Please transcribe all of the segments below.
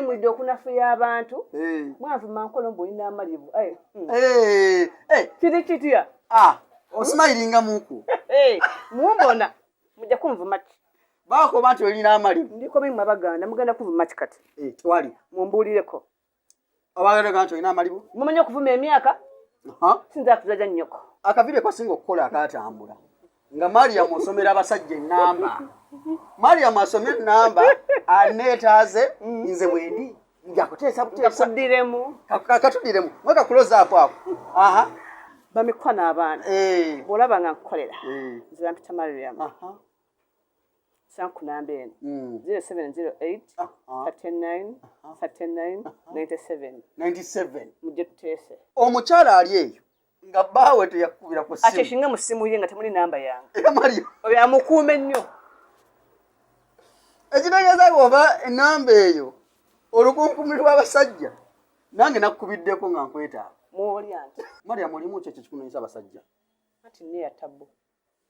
Mwidde okunafuya abantu. Eh. Mwanvuma nkono mbu olina amalibu. Eh. Eh, eh. Kiri kitya? Ah, osimayiringa muku. Mumbona mujja kunvuma ki? Bakoba nti olina amalibu. Ndiko bimwe abaganda mugenda kuvuma ki kati? Tewali. Mumbuulireko. Abaganda nti olina amalibu? Mumanyi okuvuma emyaka? Sinza kuzaja nnyoko. Akavidiyo kasinga okukola akatambula nga Mariam osomera abasajja ennamba. Mariam asomye ennamba aneetaaze nze bwendi nja kuteesa buteesa. Kakuddiremu. Katuddiremu. Mwe kakuloze ako ako. Aha. Bamikwano abaana. Bw'olaba nga nkukolera. Nze bampita Mariam. Sanku namba eno. 0708 39 39 97. 97. Mujje tuteese. Omukyala ali eyo nga bbaawe teyakubira ku ssimu. Akyeshinga mu ssimu ye nga temuli namba yange. Era Mariam. Oyo amukuume nnyo. Ekitegeeza bw'oba ennamba eyo olukunkumi lw'abasajja nange nakukubiddeko nga nkwetaaga. Mwoli anti. Mariam, olimu ki ekyo ekikunoonyesa abasajja? Anti nne ya tabbu.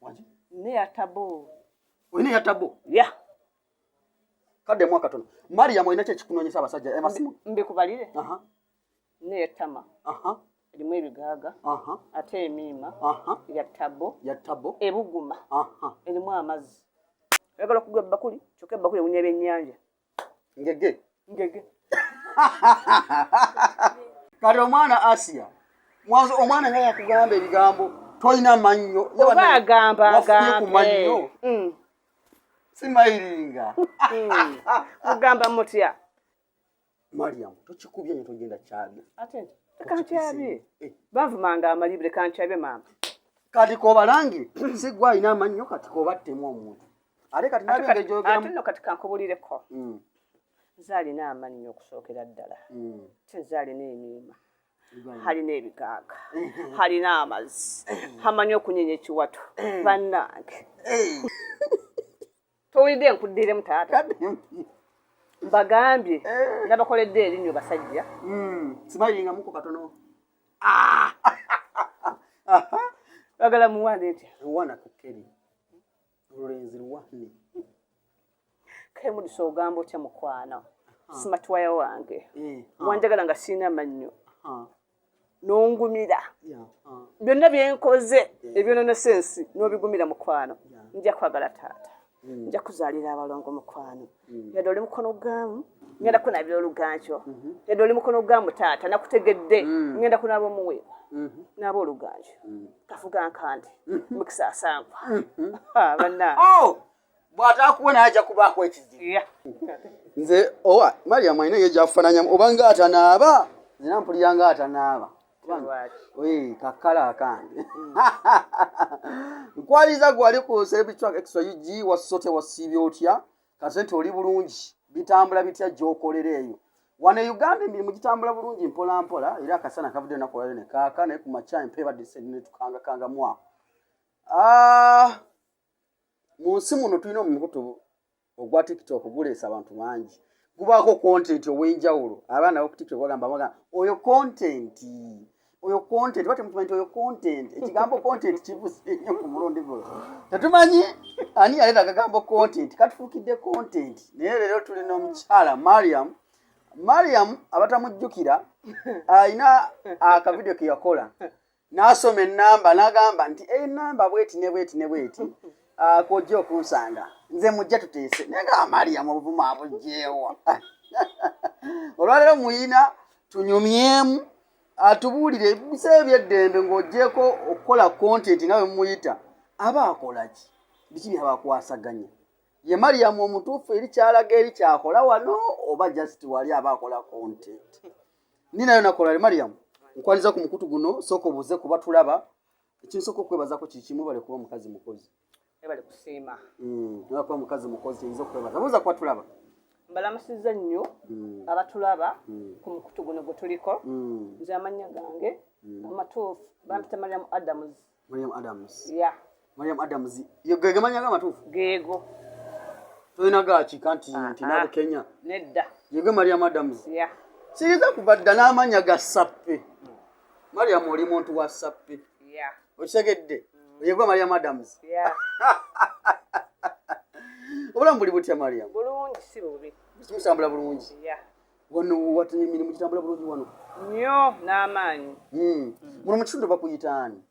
Waki? Nne ya tabbu. Olina eya tabbu? Ya. Kaddemu akatono. Mariam, olina ki ekikunoonyesa abasajja? Amasimu? Mbikubalire. Aha. Nne ettama. Aha. Erimu ebigaaga. Aha. Ate emiima. Aha. Ya tabbu. Ya tabbu. Ebuguma. Aha. Erimu amazzi. Oyagala okugwa ebbakuli, kyokka ebbakuli ewunya ebyennyanja. Ngege. Ngege. Kati omwana Asia, mwanzo omwana nga yakugamba ebigambo tolina mannyo. Oba agamba Wafunye ku agambe. mannyo. Simayiringa. Mugamba mutya? Mariam, tokikubye nnyo togenda kyabye. Ate nti, leka nkyabye. Banvumanga amalibu, leka nkyabye maama. Kati kobalangi si gwe alina amannyo, kati kobattemu omuntu. Ate kati Ate nabyo ng'egyogeramu. Ate nno kati kankubulireko. Nze alina amannyo okusookera ddala. Ate nze alina emiima. Alina ebigaaga. Alina amazzi. Amanyi okunyenya ekiwato. Bannange. Towulidde nkuddiremu taata? Mbagambye nabakoledde erinnyo basajja. Simayiringamuko katono. Bagala muwande ntya? Luwana ku Keri. Olulenzi luwane. Kale mudisa ogamba otya mukwano? Simatwaya wange. Wanjagala nga sirina mannyo. N'ongumira. Byonna bye nkoze ebyonoonesa ensi n'obigumira mukwano. Nja kwagala taata. Nja kuzaalira abalongo mukwano. Yadde oli mukono gwamu, ngenda kunaabira oluganjo. Yadde oli mukono gwamu taata, nakutegedde. Ngenda kunaaba omuweebwa. Naaba oluganjo. Kafuga nkande. Mukisa asangwa. Bannange. Oh! Bw'ataakuwe naye ajja kubaako ekizibu. Yeah. Nze owa Mariam alina engeri gy'afaananyamu oba ng'atanaaba, nze nampulira ng'atanaaba. Lwaki? Kakkala akange. Nkwaliza gwe ali ku Celebrity Track Extra UG, wasote wasiibye otya? Kase nti oli bulungi, bitambula bitya gy'okolera eyo? Wano e Uganda emirimu gitambula bulungi mpola mpola, era akasana kavudde ennaku olwaleero ne kaaka, naye ku makya empewo ebadde netukangakangamu awo. Mu nsi muno tulina omukutu ogwa TikTok guleese abantu bangi. Gubaako content ow'enjawulo. Abaana b'oku TikTok bagamba oyo content, oyo content, bate mutumanyi nti oyo content. Ekigambo content kivuse nnyo ku mulundi guno. Tetumanyi ani yaleeta akagambo content, katufuukidde content. Naye leero tulina omukyala Mariam. Mariam abatamujjukira alina akavidiyo ke yakola n'asoma ennamba n'agamba nti ennamba bweti ne bweti ne bweti, k'ojja okunsanga nze mujja tuteese. Naye nga Mariam obuvumu abuggyeewa. Olwaleero muyina tunyumyemu, atubuulire ebiseera eby'eddembe ng'oggyeeko okukola content nga bwe mumuyita, aba akola ki? Biki by'abakwasaganya? Ye Mariam omutuufu eri ky'alaga eri ky'akola wano oba just wali aba akola content? Ndi nayo nakola. Mariam, nkwaniza ku mukutu guno, sooka obuuze kuba tulaba. Ekinsooka okwebazaako kiri kimu, bale kuba mukazi mukozi. Webale kusiima. Webale kuba mukazi mukozi, kiyinza okwebaza. Buuza kuba tulaba. Mbalamusizza nnyo abatulaba ku mukutu guno gwe tuliko. Nze amannya gange amatuufu bampita Mariam Adams. Mariam Adams. Yeah. Mariam Adams. Ye ge mannya ga amatuufu? Geego. Tolina gaakika nti Nabukenya? Nedda. Yegwe Mariam Adams. Yeah. Siyinza kuva dda n'amannya ga sappe. Mariam oli muntu wa sappe. Yeah. Okitegedde? Yegwe Mariam Adams. Yeah. Obulamu buli butya Mariam? Bulungi si bubi. Musambula bulungi. Yeah. Wano wati emirimu gitambula bulungi wano nnyo n'amaanyi. Muno mu kitundu bakuyita ani?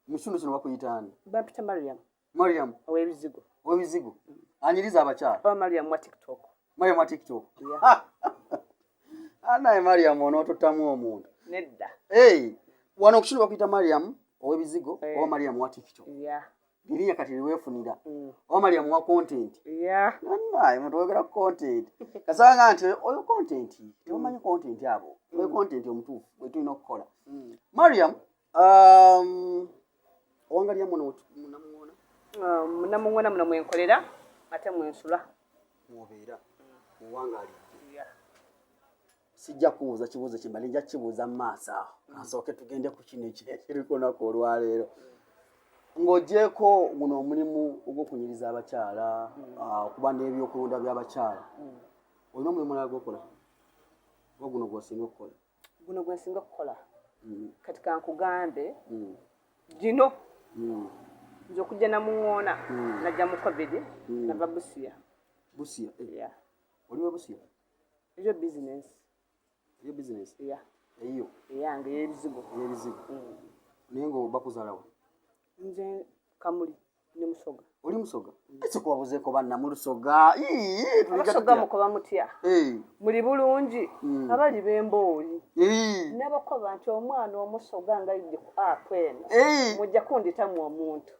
Mu kitundu kino bakuyita ani? Bampita Mariam. Mariam ow'ebizigo. Ow'ebizigo, anyiriza abakyala. Oba Mariam wa TikTok. Mariam wa TikTok. Yeah. Anaye Mariam onootottamu omuntu. Nedda. Hey, wano ku kitundu bakuyita Mariam ow'ebizigo Eh. oba Mariam wa TikTok? Yeah. Erinnya kati liweefunira. Oba Mariam wa content? Yeah. Naye muntu oyogera ku content, kasanga nti oyo content tebamanyi content abo, oyo content omutuufu gwe tulina okukola. Mariam, owangalya muno munamuwona? Namuŋŋona muno mwenkolera ate mwensula. Mwobeera owangalidde? Yeah. Sijja kubuuza kibuuzo kimbali, nja kukibuuza mu maaso awo. Kansooke tugende ku kino ekiri ku lunaku olwaleero. Ng'ogyeko guno omulimu ogw'okunyiriza abakyala, okuba n'ebyokulonda by'abakyala, olina omulimu mulala gwokola oba guno gw'osinga okukola? Guno gwe nsinga okukola. Kati kankugambe, gino nze okujja namuŋŋoona najja mu COVID, nava Busia. Busia, eh. Yeah. Oli we Busia? Eyo bizinesi. Eyo bizinesi? Yeah. Eyo? Eyange ey'ebizigo. Ey'ebizigo. Naye nga bakuzaalawa? Nze Kamuli, ne Musoga. Oli Musoga? Ese kubabuzeeko bannamulusoga. Ii, tuliga Abasoga tutya? mukoba mutya? Eh. Muli bulungi? Abali b'embooli. Eh. Nabakoba nti omwana omusoga nga ayidde ku app eno. Eh. Mujja kunditamu omuntu.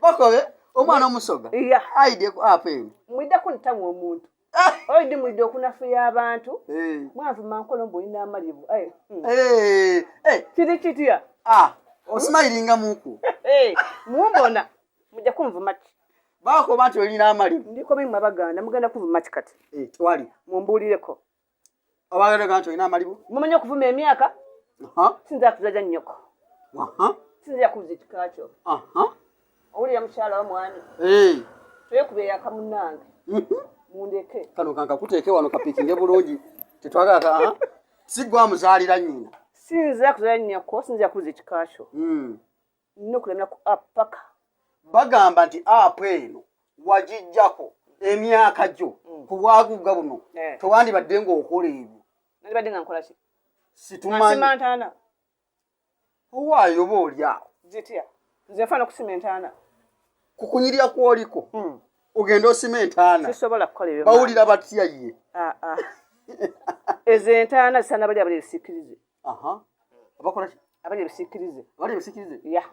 Bakobe omwana omusoga Yeah. ayidde ku app eno. Mwidda kunditamu omuntu. Oyidde mwidde okunafuya abantu. Eh. Mwanvuma nkola mbu olina amalibu. Eh. Eh. Eh. Kiri kitya? Ah, osimayiringa muku. Eh, mumbona mujja kunvuma ki? Bakoba nti olina amalibu. Ndiko bimwe Abaganda mugenda kuvuma ki kati? Eh, twali. Mumbuulireko. Abaganda nti olina amalibu? Mumanyi okuvuma emyaka? Aha. Sinza kuzaja nnyoko. Aha. Sinza kubuza ekika kyo. Aha. Owulira mukyala wa mwami. Eh. Twekube yaka munnange. Mundeke. Kano kankakuteeke wano kapikinge bulungi. Tetwagala ka aha. Si gwe amuzaalira nnyina. Sinza kuzaja nnyoko, sinza kubuza ekika kyo. Nina okulemera ku app paka. Bagamba nti app eno wagijjako emyaka gyo ku bwagugga buno. Eh. Tewandibadde ng'okola ebyo. Nandibadde nga nkola ki? Situmanyi. Nsima ntaana. Owaayo oba oli awo. Zitya? Nze nfaana okusima entaana. Ku kunyirira kw'oliko. Ogenda osima entaana. Sisobola kukola ebyo. Bawulira batya ye? Ah, ah. Ezo entaana zisaana bali abali ebisiikirize. Aha. Abakola ki? Abali ebisiikirize. Abali ebisiikirize? Ya.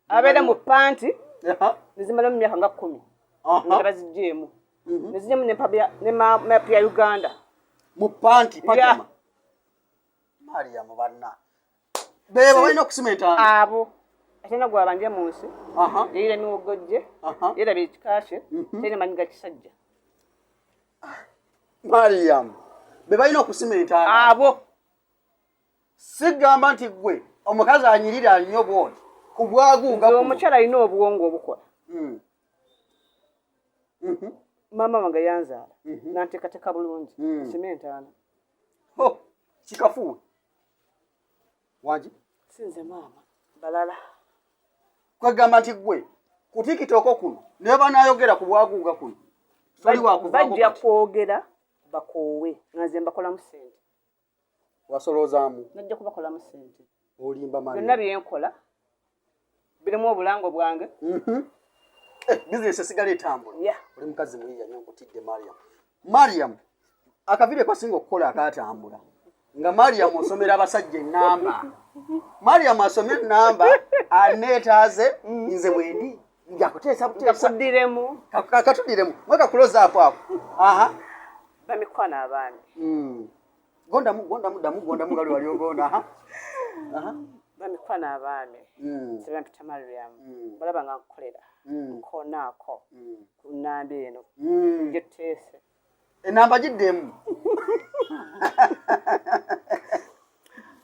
Abeera mu panti Aha. ne zimalamu myaka nga 10. Aha. Nga baziggyeemu. Ne zijjamu ne map ya Uganda. Mu panti, Ya. pajama. Mariam banna. Beebo balina okusima entaana. Abo. Atalina gw'abanja mu nsi. Aha. Yeeyira emiwogo gye. Aha. Yeerabira ekika kye. Talina maanyi ga kisajja. Mariam. Be balina okusima entaana. Abo. Sigamba nti ggwe omukazi anyirira nnyo bw'oti ku bwaguuga Nze kuno. omukyala alina obwongo obukola. Maama wange yanzaala. Nanteekateeka bulungi. Nsima entaana. Ho, kikafuuwe. Wangi? Si nze maama. Balala. Kwegamba nti ggwe ku TikTok kuno ne banaayogera ku bwaguuga kuno. Toli wa kuvaako Bajja kati. kwogera bakoowe nga nze mbakolamu ssente. Wasoloozaamu. Najja kubakolamu ssente. Olimba Mariam. Byonna bye nkola birimu obulango bwange. Bizinesi esigala etambula. Yeah. Oli mukazi muyiiya nnyo, nkutidde Mariam. Mariam, akavidiyo kasinga okukola akaatambula. Nga Mariam osomera abasajja ennamba. Mariam asomye ennamba, aneetaaze, nze bwendi. Nja kuteesa buteesa. Kakuddiremu. Katuddiremu. Mwe ka close up ako. Aha. Bamikwano abaami. Gondamu, gondamu, ddamu, gondamu nga lwe wali ogonda. Aha. Aha. Bamikwano abaami. Nze bampita Mariam. Balaba nga nkukolera. Nkonaako. Ku nnamba eno. Gye tuteese. Ennamba giddemu.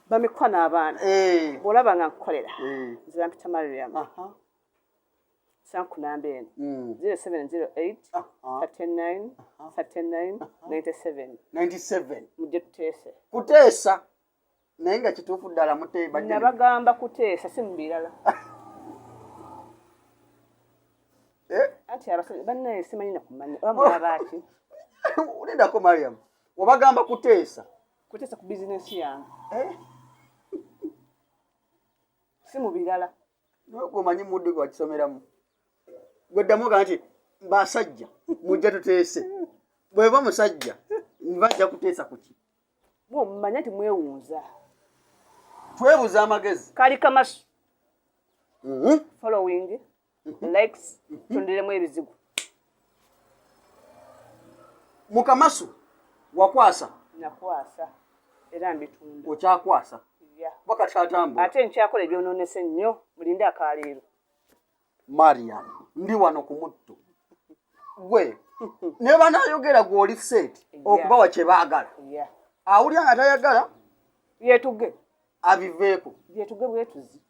Bamikwano abaana. Eh. Bw'olaba nga nkukolera. Eh. Nze bampita Mariam. Aha. San ku nnamba eno. 0708 Aha. 39 39 97. 97. Mujje tuteese. Kuteesa. Naye nga kituufu ddala bajja Nabagamba kuteesa si mu birala. Eh? Anti abasajja bannaye simanyi na kumanya. Oba mulaba ki? Lindako Mariam, wabagamba kuteesa. Kuteesa ku bizinensi yange. Eh? Si mu birala. Nawe gwomanyi muddu gwe wakisomeramu. Gwe ddamu ogaa nti basajja mujja tuteese. Bweba musajja bajja kuteesa kuki? Mwe mumanya nti mwewunza. Twebuza amagezi. Kali kamasu. Following, likes, tonderemu ebizigo. Mukamasu wakwasa? Nakwasa era mbitunda. Okyakwasa? Yeah. Wakati atambula. Ate nkyakola ebyononese nnyo, mulinde akaleero. Mariam, ndi wano ku mutto. Gwe ne banayogera gwe oli set okubawa kye baagala. Yeah. Awulira nga tayagala yeetuge. Abiveeko. Yeetuge bwetuzi.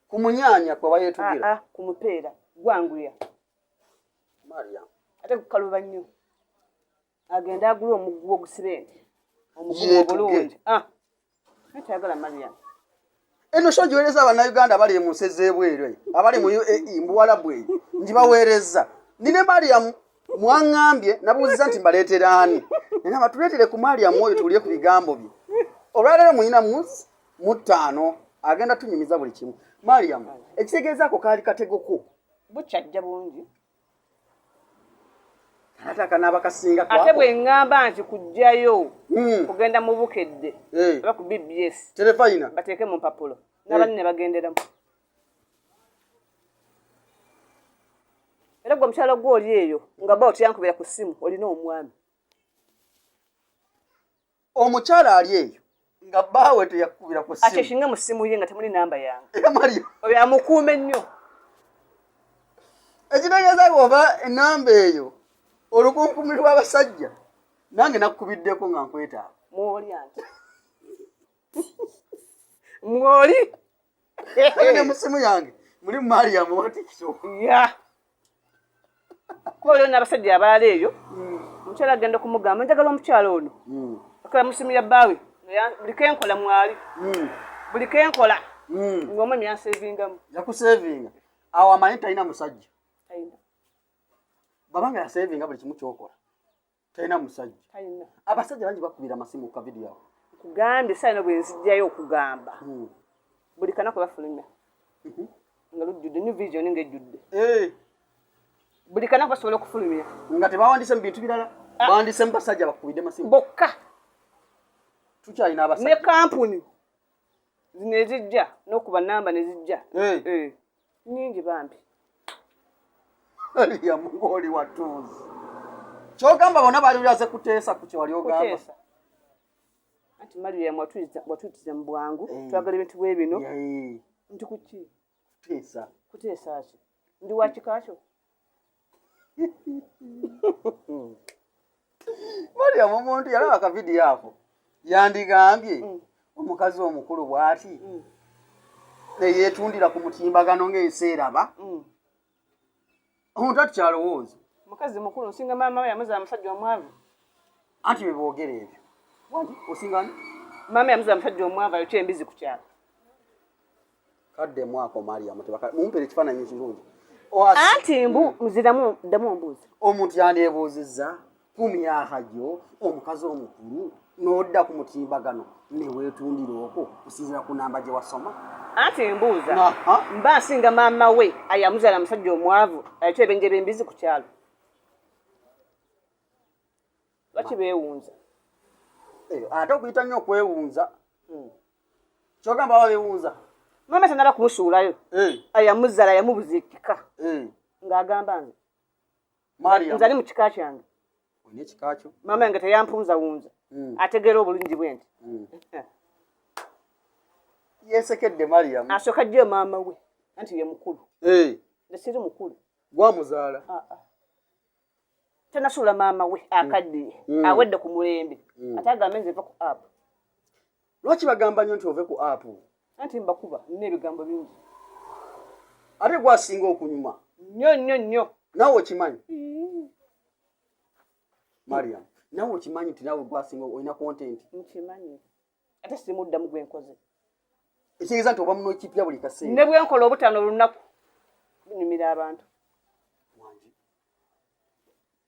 Ku munyaanya kwe bayeetugira. Ah, ah, ku mupeera gwanguya. Mariam. Ate gukaluba nnyo. Agenda agule omuguwa ogusiba ente. Omuguwa Yeetuge. obulungi. Ah. Naye tayagala Mariam. Eno show giweereza Abannayuganda abali mu nsi ez'ebweru eyo, abali mu UAE, mu Buwalabu eyo, ngibaweereza. Ndi ne Mariam, mwaŋŋambye, nabuuzizza nti mbaleetera ani? Nengamba tuleetere ku Mariam oyo tuwulire ku bigambo bye. Olwaleero mulina muzi mu ttaano, agenda tunyumiza buli kimu. Mariam, ekitegeeza ako kaali katego ko. Bukyajja bungi. Ate akanaaba kasinga Ate kwako. bwe ŋŋamba nti kujjayo kugenda mu Bukedde oba ku BBS. Terefayina. Bateeke mu mpapulo. N'abanene bagenderamu. Era gwe omukyala gwe oli eyo nga bba otiyankubira ku ssimu olina omwami. Omukyala ali eyo nga bbaawe teyakubira ku ssimu. Akyeshinge mu ssimu ye nga temuli namba yange. Era Maria. Oyo amukuume nnyo. Ekitegeeza bw'oba ennamba eyo olukunkumi lw'abasajja nange nakukubiddeko nga nkwetaaga. Mwoli anti. Mwoli. Ate ne mu ssimu yange muli Mariam wa TikTok. Yeah. Kuba waliwo n'abasajja abaala eyo, omukyala agenda okumugamba njagala omukyala ono. Akaba mu ssimu ya bbaawe, buli kenkola mwali. Buli kenkola. Ng'omwe myansevingamu. Yakusevinga. Awo amanyi talina musajja. Talina. Bw'aba nga yasevinga buli kimu ky'okola. Talina musajja. Talina. Abasajja bangi bakubira amasimu ku kavidiyo ako. Nkugambye saayina bwe nzijjayo okugamba. Buli kanaku bafulumya. Nga lujjudde, New Vision ng'ejjudde. Buli kanaku basobola okufulumya. Nga tebawandiise mu bintu birala, bawandiise mu basajja bakubidde masimu. Bokka. Tukyalina abasajja. Ne kampuni zino ezijja n'okuba namba ne zijja. Nnyingi bambi. Maria Mungoli wa toozi. Ky'ogamba bonna baali bulaze kuteesa ku kye wali ogamba. Kuteesa. Anti Maria watuyitiza mu bwangu, twagala ebintu bwe bino. Nti kuki? Kuteesa. Kuteesa ki? Ndi wa kika kyo? Maria omuntu yalaba akavidiyo ako yandigambye omukazi omukulu bw'ati ne yeetundira ku mutimbagano ng'ensi eraba. Omuntu ati kyalowooza. Mukazi mukulu nsinga maama we yamuzaala musajja omwavu. Anti bye boogera ebyo. Wangi osinga ani? Maama yamuzaala musajja omwavu ayokya embizi ku kyalo. Kadde mwako Mariam tebaka mumpere ekifaananyi ekirungi. Anti mbu nziramu ddamu ombuuze. Omuntu yandeebuuzizza ku myaka gyo omukazi omukulu n'odda ku mutimbagano ne weetundira okwo kusinziira ku namba gye wasoma. Anti mbuuza. Mba nsinga maama we ayamuzaala musajja omwavu ayokya ebibenje by'embizi ku kyalo. Lwaki beewunza? Ate okuyita nnyo okwewunza. Ky'ogamba baba beewunza? Maama tannaba kumusuulayo. Ayamuzaala yamubuza ekika. Ng'agamba nze. Mariam. Nze ali mu kika kyange. Olina ekika kyo? Maama yange teyampunzawunza. Ategeera obulungi bwe nti. Yeesekedde Mariam. Asooka ajjeyo maama we. Anti ye mukulu. Nze siri mukulu. Gwamuzaala? Ah, ah. Tanasuula maama we akaddiye. Awedde ku mulembe. Ate agambe nze nva ku app. Lwaki bagamba nnyo nti ove ku app? Anti mbakuba nina ebigambo bingi. Ate gwasinga okunyuma. Nnyo nnyo nnyo. Naawe okimanyi? Mariam, naawe okimanyi nti naawe gwasinga olina content? Nkimanyi. Ate simuddamu gwe nkoze. Ekitegeeza nti oba muno ekipya buli kaseera. Ne bwe nkola obutaano olunaku bunyumira abantu. Wangi.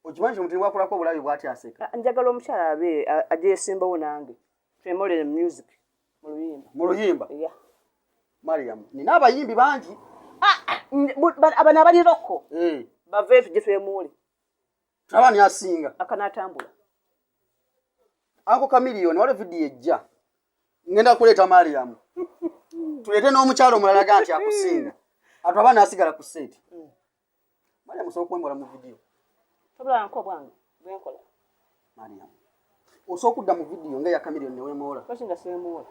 Okimanyi nti omuntu bwakulako obulabi bwati aseka. Ah, njagala omukyala abe ajesimbawo nange twemolere music mu luyimba. Mu luyimba? Yeah. Mariam, nina abayimbi bangi. Ah, ah, abano abali roko. Eh. Bave tuje twemole. Tulaba ni asinga. Akanatambula. Ako Chameleone waliwo vidiyo ejja. Ngenda kuleeta Mariam. Tuleete n'omukyalo omulala ga nti akusinga. Atu abaana asigala ku set. Mariam osobola okwembola mu vidiyo. Tobula nko bwange bwenkola. Mariam. Osobola okudda mu vidiyo nga eya Chameleone ne weemoola. Lwaki nga seemoola?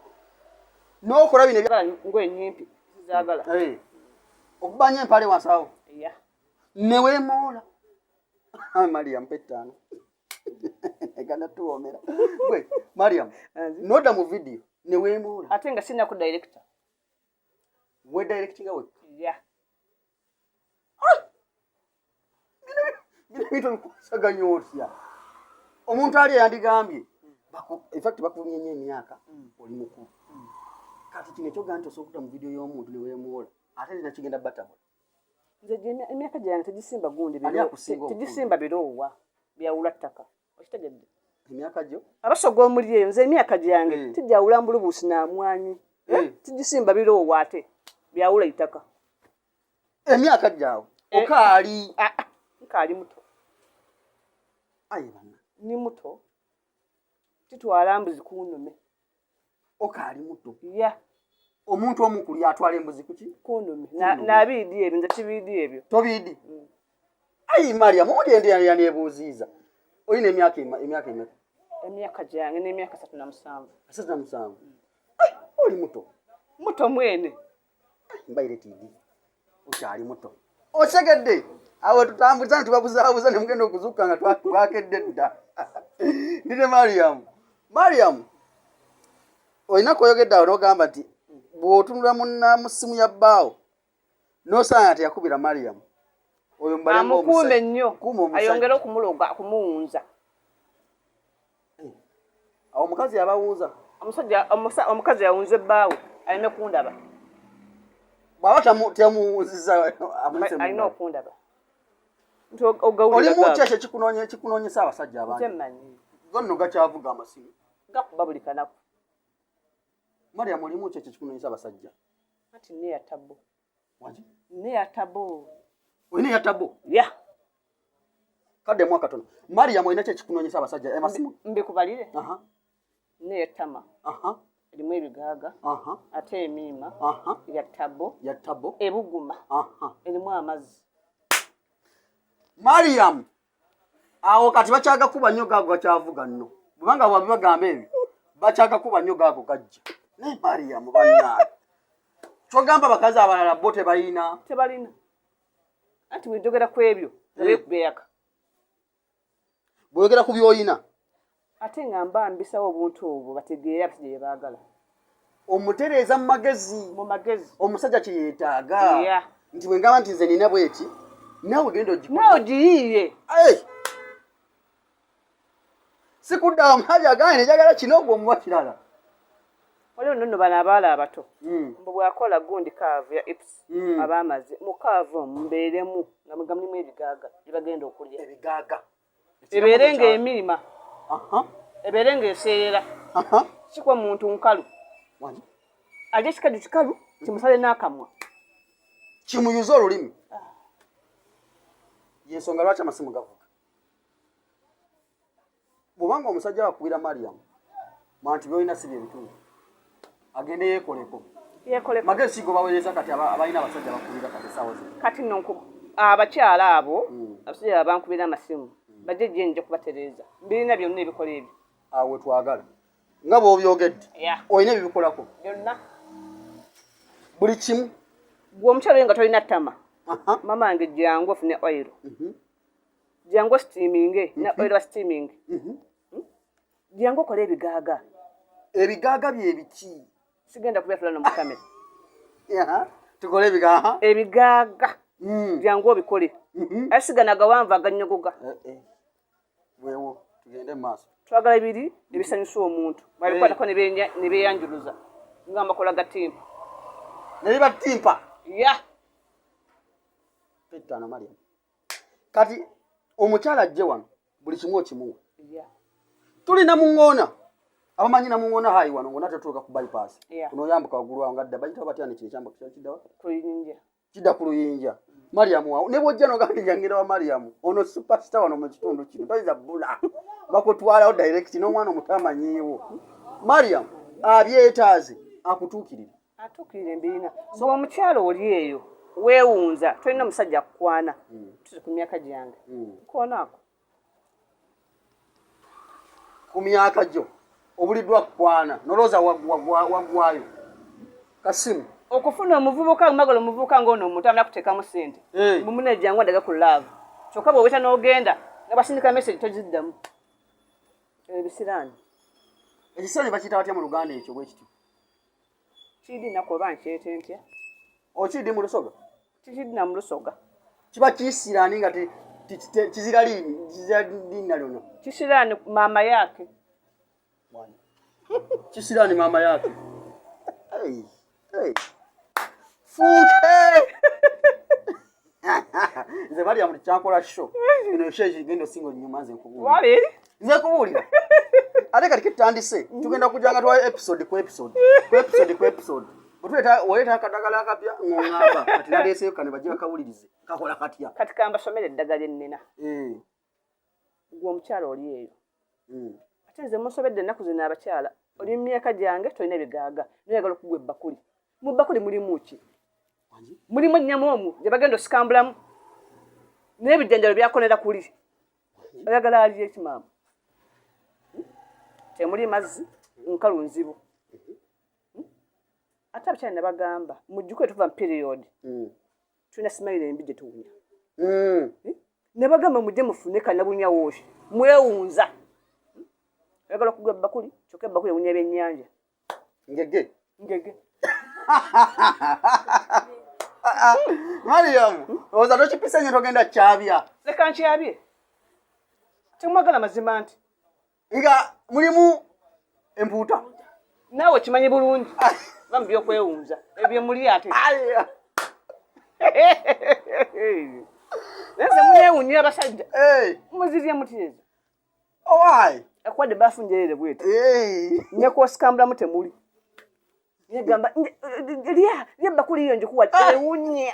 N'okola bino ebya ngoye nnyimpi sizaagala. Hey. Okuba nnyo empale wansi awo. Yeah. Ne weemoola. Mariam pettaano. Egana tuwoomera. Gwe Mariam, n'odda mu vidiyo ne weemoola. Ate nga sirina ku director. We directinga wekka? Yeah. Bino ebintu obikwasaganya otya? Omuntu ali eyandigambye, in fact bakuvumye nnyo emyaka, oli mukulu. Kati kino ekyoga nti osobola okudda mu vidiyo y'omuntu ne weemoola, ate lina kigenda batabula. Nze emyaka gyange tegisimba gundi Ani biro, akusinga obukulu? tegisimba biroowa byawula ttaka. Okitegedde? Emyaka gyo? Abasoga omuli eyo, nze emyaka gyange tijawula mbulubuusi na mwanyi. Tigisimba biroowa ate byawula ettaka. Emyaka gyawe okaali? Ah, ah, nkaali muto. Ayi bana. Ni muto. Titwala mbuzi kunume. Okaali muto. Ya. Omuntu omukulu yatwala embuzi kuki? Kunume. Kunume. Nabiidi ebyo, nze tibiidi ebyo. Tobiidi? Ayi Mariam, omundi endi yaneebuuziiza. Olina emyaka emyaka emeka? Emyaka gyange n'emyaka 37. 37. Ai, oli muto. Muto mwene. Ai, mbaire tiidi. Okyali muto. Otegedde. Awo tutambuza ne tubabuzaabuza ne mugenda okuzuukuka nga twakedde dda. Ndi ne Mariam. Mariam, olina kw'oyogedde awo n'ogamba nti bw'otunula mu ssimu ya bbaawo n'osanga nti yakubira Mariam. Oyo mubale ng'omusajja. Amukuume nnyo. Kuuma omusajja. Ayongere okumuloga, okumuwunza. Awo omukazi yabawunza. Omukazi yawunze bbaawe aleme kundaba. Bw'aba tamuwunzizza, amuyise mu Alina ngalo. okundaba. Nti ogawulira Oli mu gaabo. ki ekyo ekikunoonyesa abasajja abangi? Nze mmanyi. Go nno gakyavuga amasimu. Gakuba buli kanaku. Mariam, oli mu ki ekyo ekikunoonyesa abasajja? Anti nne ya tabo. Waki? Nne ya tabo. Olina eya tabo? Ya. Kaddemu akatono. Mariam, olina ki ekikunoonyesa abasajja? Amasimu? Mbikubalire? Nne ya ttama. Erimu ebigaaga. Ate emiima. Ya tabo. Ya tabo. Ebuguma. Erimu amazzi. Mariam, awo kati bakyagakuba nnyo gaago gakyavuga nno. Kubanga bw'abibagamba ebyo, bakyagakuba nnyo gaago gajja. Naye Mariam bannange. Ky'ogamba abakazi abalala bo tebalina? Tebalina. Anti bwe njogera ku ebyo, beeyaka. Bw'oyogera ku by'olina? Ate nga mba mbisawo obuntu obwo bategeere abasajja bye baagala. Omutereeza mu magezi. Mu magezi. Omusajja kye yeetaaga. Yeah. Nti bwe ngamba nti nze nina bweti, naawe genda ogikole. Naawe ogiyiiye. Hey! Sikudda awo omusajja agambye njagala kino gwe omuwa kirala. Waliwo nno bano abaala abato. Mbu bw'akola gundi kaavu ya ips, abaamaze. Mu kaavu omwo mubeeremu nga mulimu ebigaaga bye bagenda okulya. Ebigaaga. Ebeere ng'emirima. Ebeere ng'eseerera. Si kwa muntu nkalu. Wangi? Alye ekikajjo kikalu, kimusale n'akamwa. Kimuyuze olulimi. Y'ensonga lwaki amasimu gavuga. Bw'obanga omusajja wakubira Mariam, mwanti by'olina si bye bituufu. Agende yeekoleko. Yeekoleko. Magezi si gobaweereza kati abalina abasajja bakubira kati essaawa zino. Kati nno abakyala abo, abasajja abankubira amasimu, bajje gye nja kubatereeza. Mbirina byonna ebikola ebyo. Awo we twagala. Nga bw'obyogedde. Olina ebibikolako? Byonna. Buli kimu. Gwe omukyala oyo nga tolina ttama. Mama wange jangu ofune oil. Jangu steaminge, na oil wa steaming. Jangu okole ebigaaga. Ebigaaga bye biki? Sigenda kubyatula no mu kamera. Tukole ebigaaga. Ebigaaga. Jangu obikole. Asigana gawanvu aganyogoga. Weewo, tugende mu maaso. Twagala biri ebisanyusa omuntu. Bw'abikwatako ne beeyanjuluza. Nga amakola ga ttimpa. Ne biba ttimpa? Ya. Pettaano, Mariam. Kati Omukyala ajje wano buli kimu okimuwa. Tulina muŋŋoona abamanyi namuŋŋoona hayi wano ngona tetuuka ku bypass. Onoyambuka waggulu awo nga dda bayita batya nekino ekyambuka kyali kiddawa? Kidda ku luyinja. Mariam wawo ne bw'ojja n'ogamba nti ngenda wa Mariam ono superstar wano mu kitundu kino toyinza bbula bakutwalawo direct n'omwana omuto amanyiiwo. Mariam abyetaaze akutuukirire. Atuukirire mbirina. So omukyala oli eyo weewunza tolina omusajja akukwana tuze ku myaka gyange kwonaako ku myaka gyo obuliddwa kukwana nolowooza wagwayo kasimu okufuna omuvubuka magala omuvubuka ng'ono omuntu amala kuteekamu ssente mumune jangu andaga ku love kyokka bw'oweta n'ogenda nga basindika message toziddamu ebisiraani ekisiraani bakiyita batya mu Luganda ekyo bwe kityo Kidi nako oba nkyete ntya? Okidi mu Lusoga? Tikidi na mu Lusoga. Kiba kisiraani nga kizira liini, kizira linnya lyonna. Kisiraani maama yake. Kisiraani maama yake. Hey, hey. Funke! Nze balya mu kyankola show. Eno show egenda osinga onyuma nze nkubuulira. Wali? Nze nkubuulira. Ate kati kitandise tugenda kujja nga twayo episode ku episode ku episode ku episode. Bwe oleeta akadagala akapya ng'oŋŋamba kati naleeseyo kano bajje bakawulirize kakola katya. Kati kambasomere eddagala ennina. Gwe omukyala oli eyo. Ate nze munsobedde ennaku zino abakyala oli mu myaka gyange tolina bigaaga naye oyagala okugwa ebbakuli. Mu bbakuli mulimu ki? Mulimu ennyama omwo gye bagenda osikambulamu n'ebijjanjalo byakonera kuli. Oyagala alye ki maama? Temuli mazzi, nkalu nzibu. Ate abakyala nabagamba mujjuke tuva mu period. Tulina simayiro embi gye tuwunya. Nabagamba mujje mufune kanabunya wooshi mwewunza. Oyagala okugwa ebbakuli kyokka ebbakuli ewunya ebyennyanja. Ngege. Ngege. Mariam, olowooza tokipisa nnyo togenda kyabya. Leka nkyabye. Temwagala mazima nti. Nga mulimu empuuta. Naawe okimanyi bulungi. Ba mu by'okwewunza. Ebyo muli ate. Naye nze muneewuunya abasajja. Muzirya mutya ezo? Owaaye. Akuwadde baafu njereere bw'eti. Ne kw'osikambulamu temuli. Negamba lya lya ebbakuli eyo njikuwa ewunya.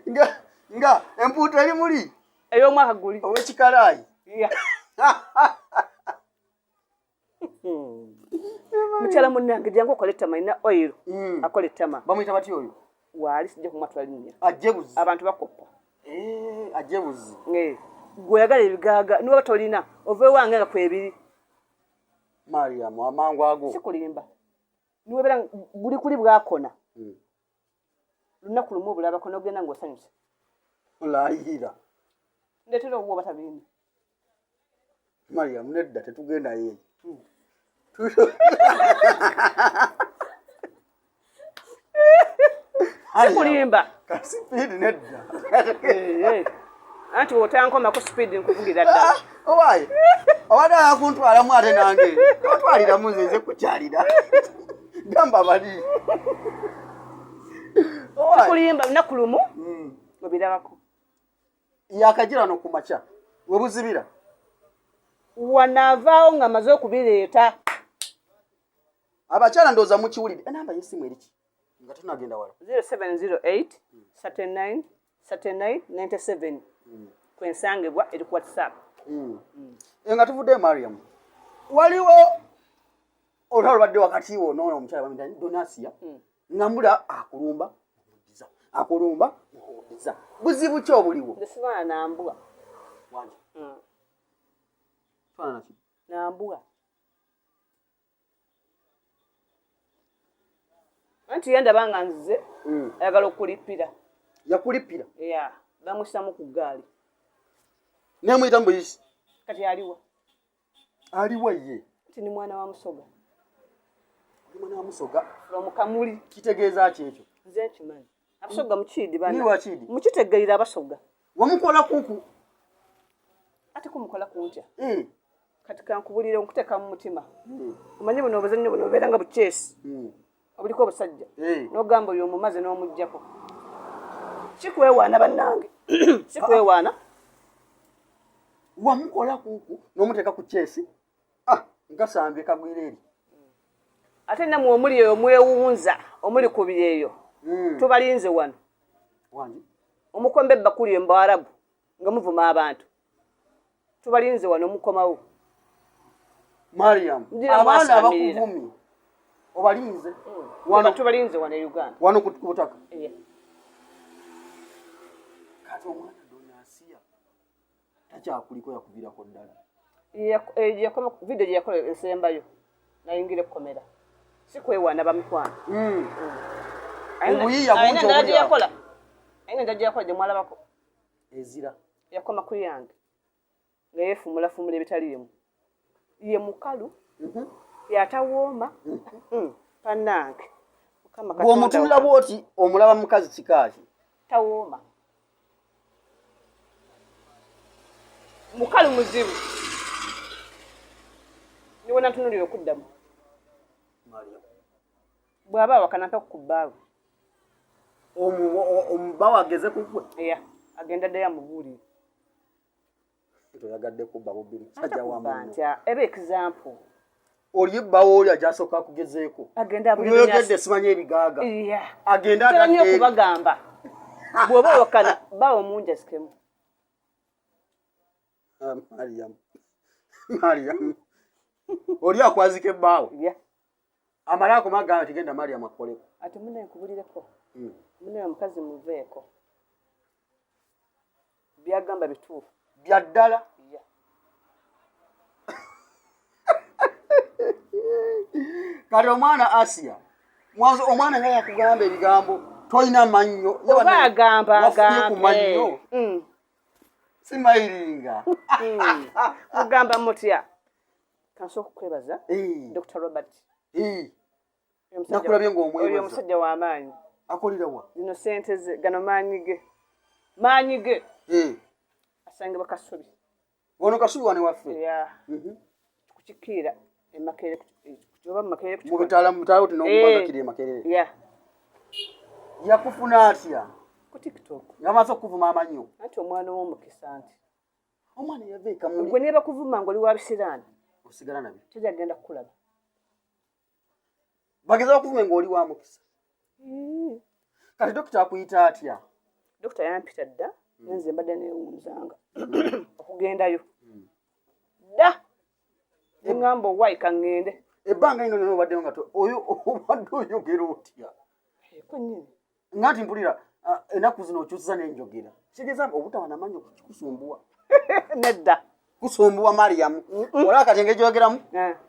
Nga nga empuuta eri muli. Ey'omwaka guli. Ow'ekikalaayi. Mukyala munnange jangu okole ettama nina oil. Akola ettama. Bamuyita batya oyo? Waali sijja kumwatula linnya. Ajje buzi. Abantu bakoppa. Ajje buzi. Gwe oyagala ebigaaga niwaba tolina ova ewange nga kwebiri. Mariam amangu ago. Sikulimba. Niwebera buli kuli bwakona. Lunaku lumu obulabako n'ogenda ng'osanyuse. Olayira. Ndeetera owuwo batabiina. Mariam nedda tetugenda yeeyo. Sikulimba. Sipiidi nedda. Anti otankomako sipiidi nkuvugira ddala. Owaaye. Obadde akuntwalamu ate nange. Totwaliramu nze nze kukyalira. Gamba bali. Sikulimba lunaku lumu obirabako. Yakagira wano ku makya we buzibira. Wanaavaawo nga maze okubireeta. Abakyala ndowooza mukiwulidde. Enamba y'essimu eri ki? Nga tunagenda wala. 0708 39 39 97 kwensangibwa eri ku WhatsApp. Nga tuvuddeyo Mariam. Waliwo olutalo lubadde wakati wo n'ono omukyala bamuyita Donasia. Nga mbula akulumba omuddiza. Akulumba omuddiza. Buzibu ki obuliwo? Nze sifaanana na mbwa. Wangi. Faanana ki? Na mbwa. Anti ye ndaba nga nzize ayagala okulippira. Yakulippira? Yeah, bamusamu ku ggaali. Nemuyita mu buyisi. Kati aliwa? Aliwa ye. Nti ni mwana wa Musoga. Oli mwana wa Musoga? From Kamuli. Kitegeeza ki ekyo? Nze nkimanyi. Abasoga mukiidi bana. Ni wakiidi? Mukitegeerera abasoga. Wamukola kuku? Ate kumukola kuntya? Kati kankubulire nkuteeka mu mutima. Omanyi buno obuzannyo buno bubeera nga bukyesi. Obuliko obusajja. N'ogamba oyo omumaze n'omuggyako. Kikwewaana bannange. Si kwewaana. Wamukola kuku n'omuteeka ku kyesi, ah, nkasambye kagwira eri. Ate nammwe omuli eyo mwewunza, omuli ku byeyo, tubalinze wano. Wangi. Omukombe ebbakuli embwarabu nga muvuma abantu, tubalinze wano, mukomawo. Mariam, Ngira abaana mwasamirira. abakuvumye obalinze wano wano tubalinze wano e Uganda. Wano ku butaka. Yeah. Kati omwana Donasiya takyakuliko, yakuviirako ddala. Video gye yakola esembayo nayingira ekkomera, si kwewaana bamikwano. Obuyiiya bungi Alina endala obuli gye awo. yakola, alina endala gye yakola gye mwalabako. Ezira. Yakoma ku yange nga yeefumulafumula ebitaliimu, ye mukalu, yatawooma. Bannange, Mukama Katonda Bw'omutunula wange. bw'oti omulaba mukazi kikaaki? Tawooma, mukalu muzibu, niwe natunulira okuddamu. Bw'aba awakana mpa ku bbaawe. Omubawo ageze kugwe? Ya, agenda ddayo amubuulire. Toyagadde kubba bubbi musajja wa Atakuba munno. ntya? Eba example. Oli ebbawo oli ajasooka akugezeeko. Agenda abuulire. Byoyogedde simanyi ebigaaga. Ya. Agenda Tera nnyo atadde eri. okubagamba, bw'oba owakana bawa omungi azikemu. Ah, Mariam, Mariam, oli akwazika ebbaawo. Ya. Amale akoma agamba nti genda Mariam akoleko. Ate munaye nkubulireko, munaye omukazi muveeko, byagamba bituufu. Bya ddala. Ya. Kati omwana Asiya mwanzo omwana nga yakugamba ebigambo tolina mannyo. Ye Oba agamba wafunye ku agambe. mannyo simayiringa. Mugamba mutya? Kansooka okukwebaza, Dr Robert. Nakulabye ng'omwebaza. Oyo omusajja w'amaanyi. Akolera wa? Zino sente ze, gano maanyi ge, maanyi ge. Asangibwa Kasubi. Wano Kasubi wano waffe. Ya. Kukikiira emakerere, oba mumakerere. Mu bitaala, mu bitaala oti n'okubanga kiri e Makerere. Ya. Yakufuna atya? Ku TikTok. Nga maze okuvuma amannyo. Anti omwana ow'omukisa nti Omwana yava ekamuli. Gwe ne bakuvuma ng'oli wa bisiraani, osigala nabyo. Teri agenda kukulaba. Bageza bakuvume ng'oli wa mukisa. Kati dokita akuyita atya? Dokita yampita dda, nze mbadde neewunzanga okugendayo dda, neŋŋamba owaayi kaŋŋende. Ebbanga lino lyonna obaddeyo nga oyo obadde oyogera otya? Eko nnyini. Nga nti mpulira, ah, ennaku zino okyusiza n'enjogera, kitegeeza obutaba namannyo kikusumbuwa? Nedda. Kusumbuwa Mariamu, olaba kati engeri gyoyogeramu.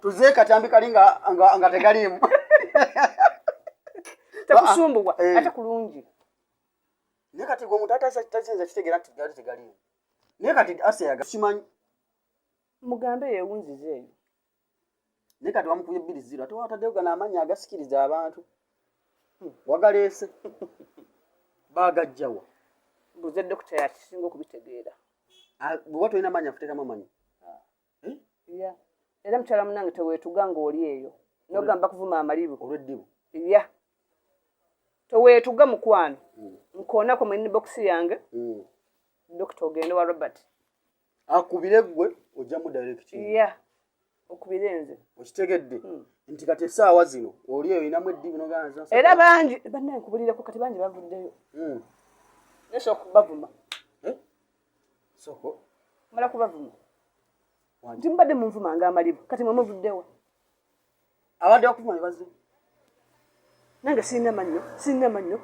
Tuzeeko katambi kali nga tegaliimu. Tekusumbuwa. Eh. Ate kulungi. Naye kati gwe omuntu atasinza kitegeera nti gali tegaliimu, naye kati Asiya yaga simanyi. Mugambe yeewunzize eyo. Naye kati wamukubye 2-0, ate wataddeyo gano amannya agasikiriza abantu, wagaleese bagajjawa? Mbuze dokita, yakisinga okubitegeera. Ah, bw'oba tolina mannya kuteekamu amannya. Eh? Ya, era mukyala munange, teweetuga ng'oli eyo nogamba kuvuma amalibu. Olw'eddibu. Ya, teweetuga mukwano, nkoonako mu inbox yange. Dokita ogende wa Robert. Akubire gwe ojjamu direct. Ya, okubire nze. Okitegedde nti kati essaawa zino oli eyo olinamu eddibu nogaa. Era bangi bannaye nkubulireko, kati bangi bavuddeyo, nesooka okubavuma. Eh? Soko. Mala kubavuma. Wangi. Nti mubadde munvuma nga amalibu, kati mwe muvuddewa? Abadde bakuvuma ne bazze. Nange sirina mannyo, sirina mannyo.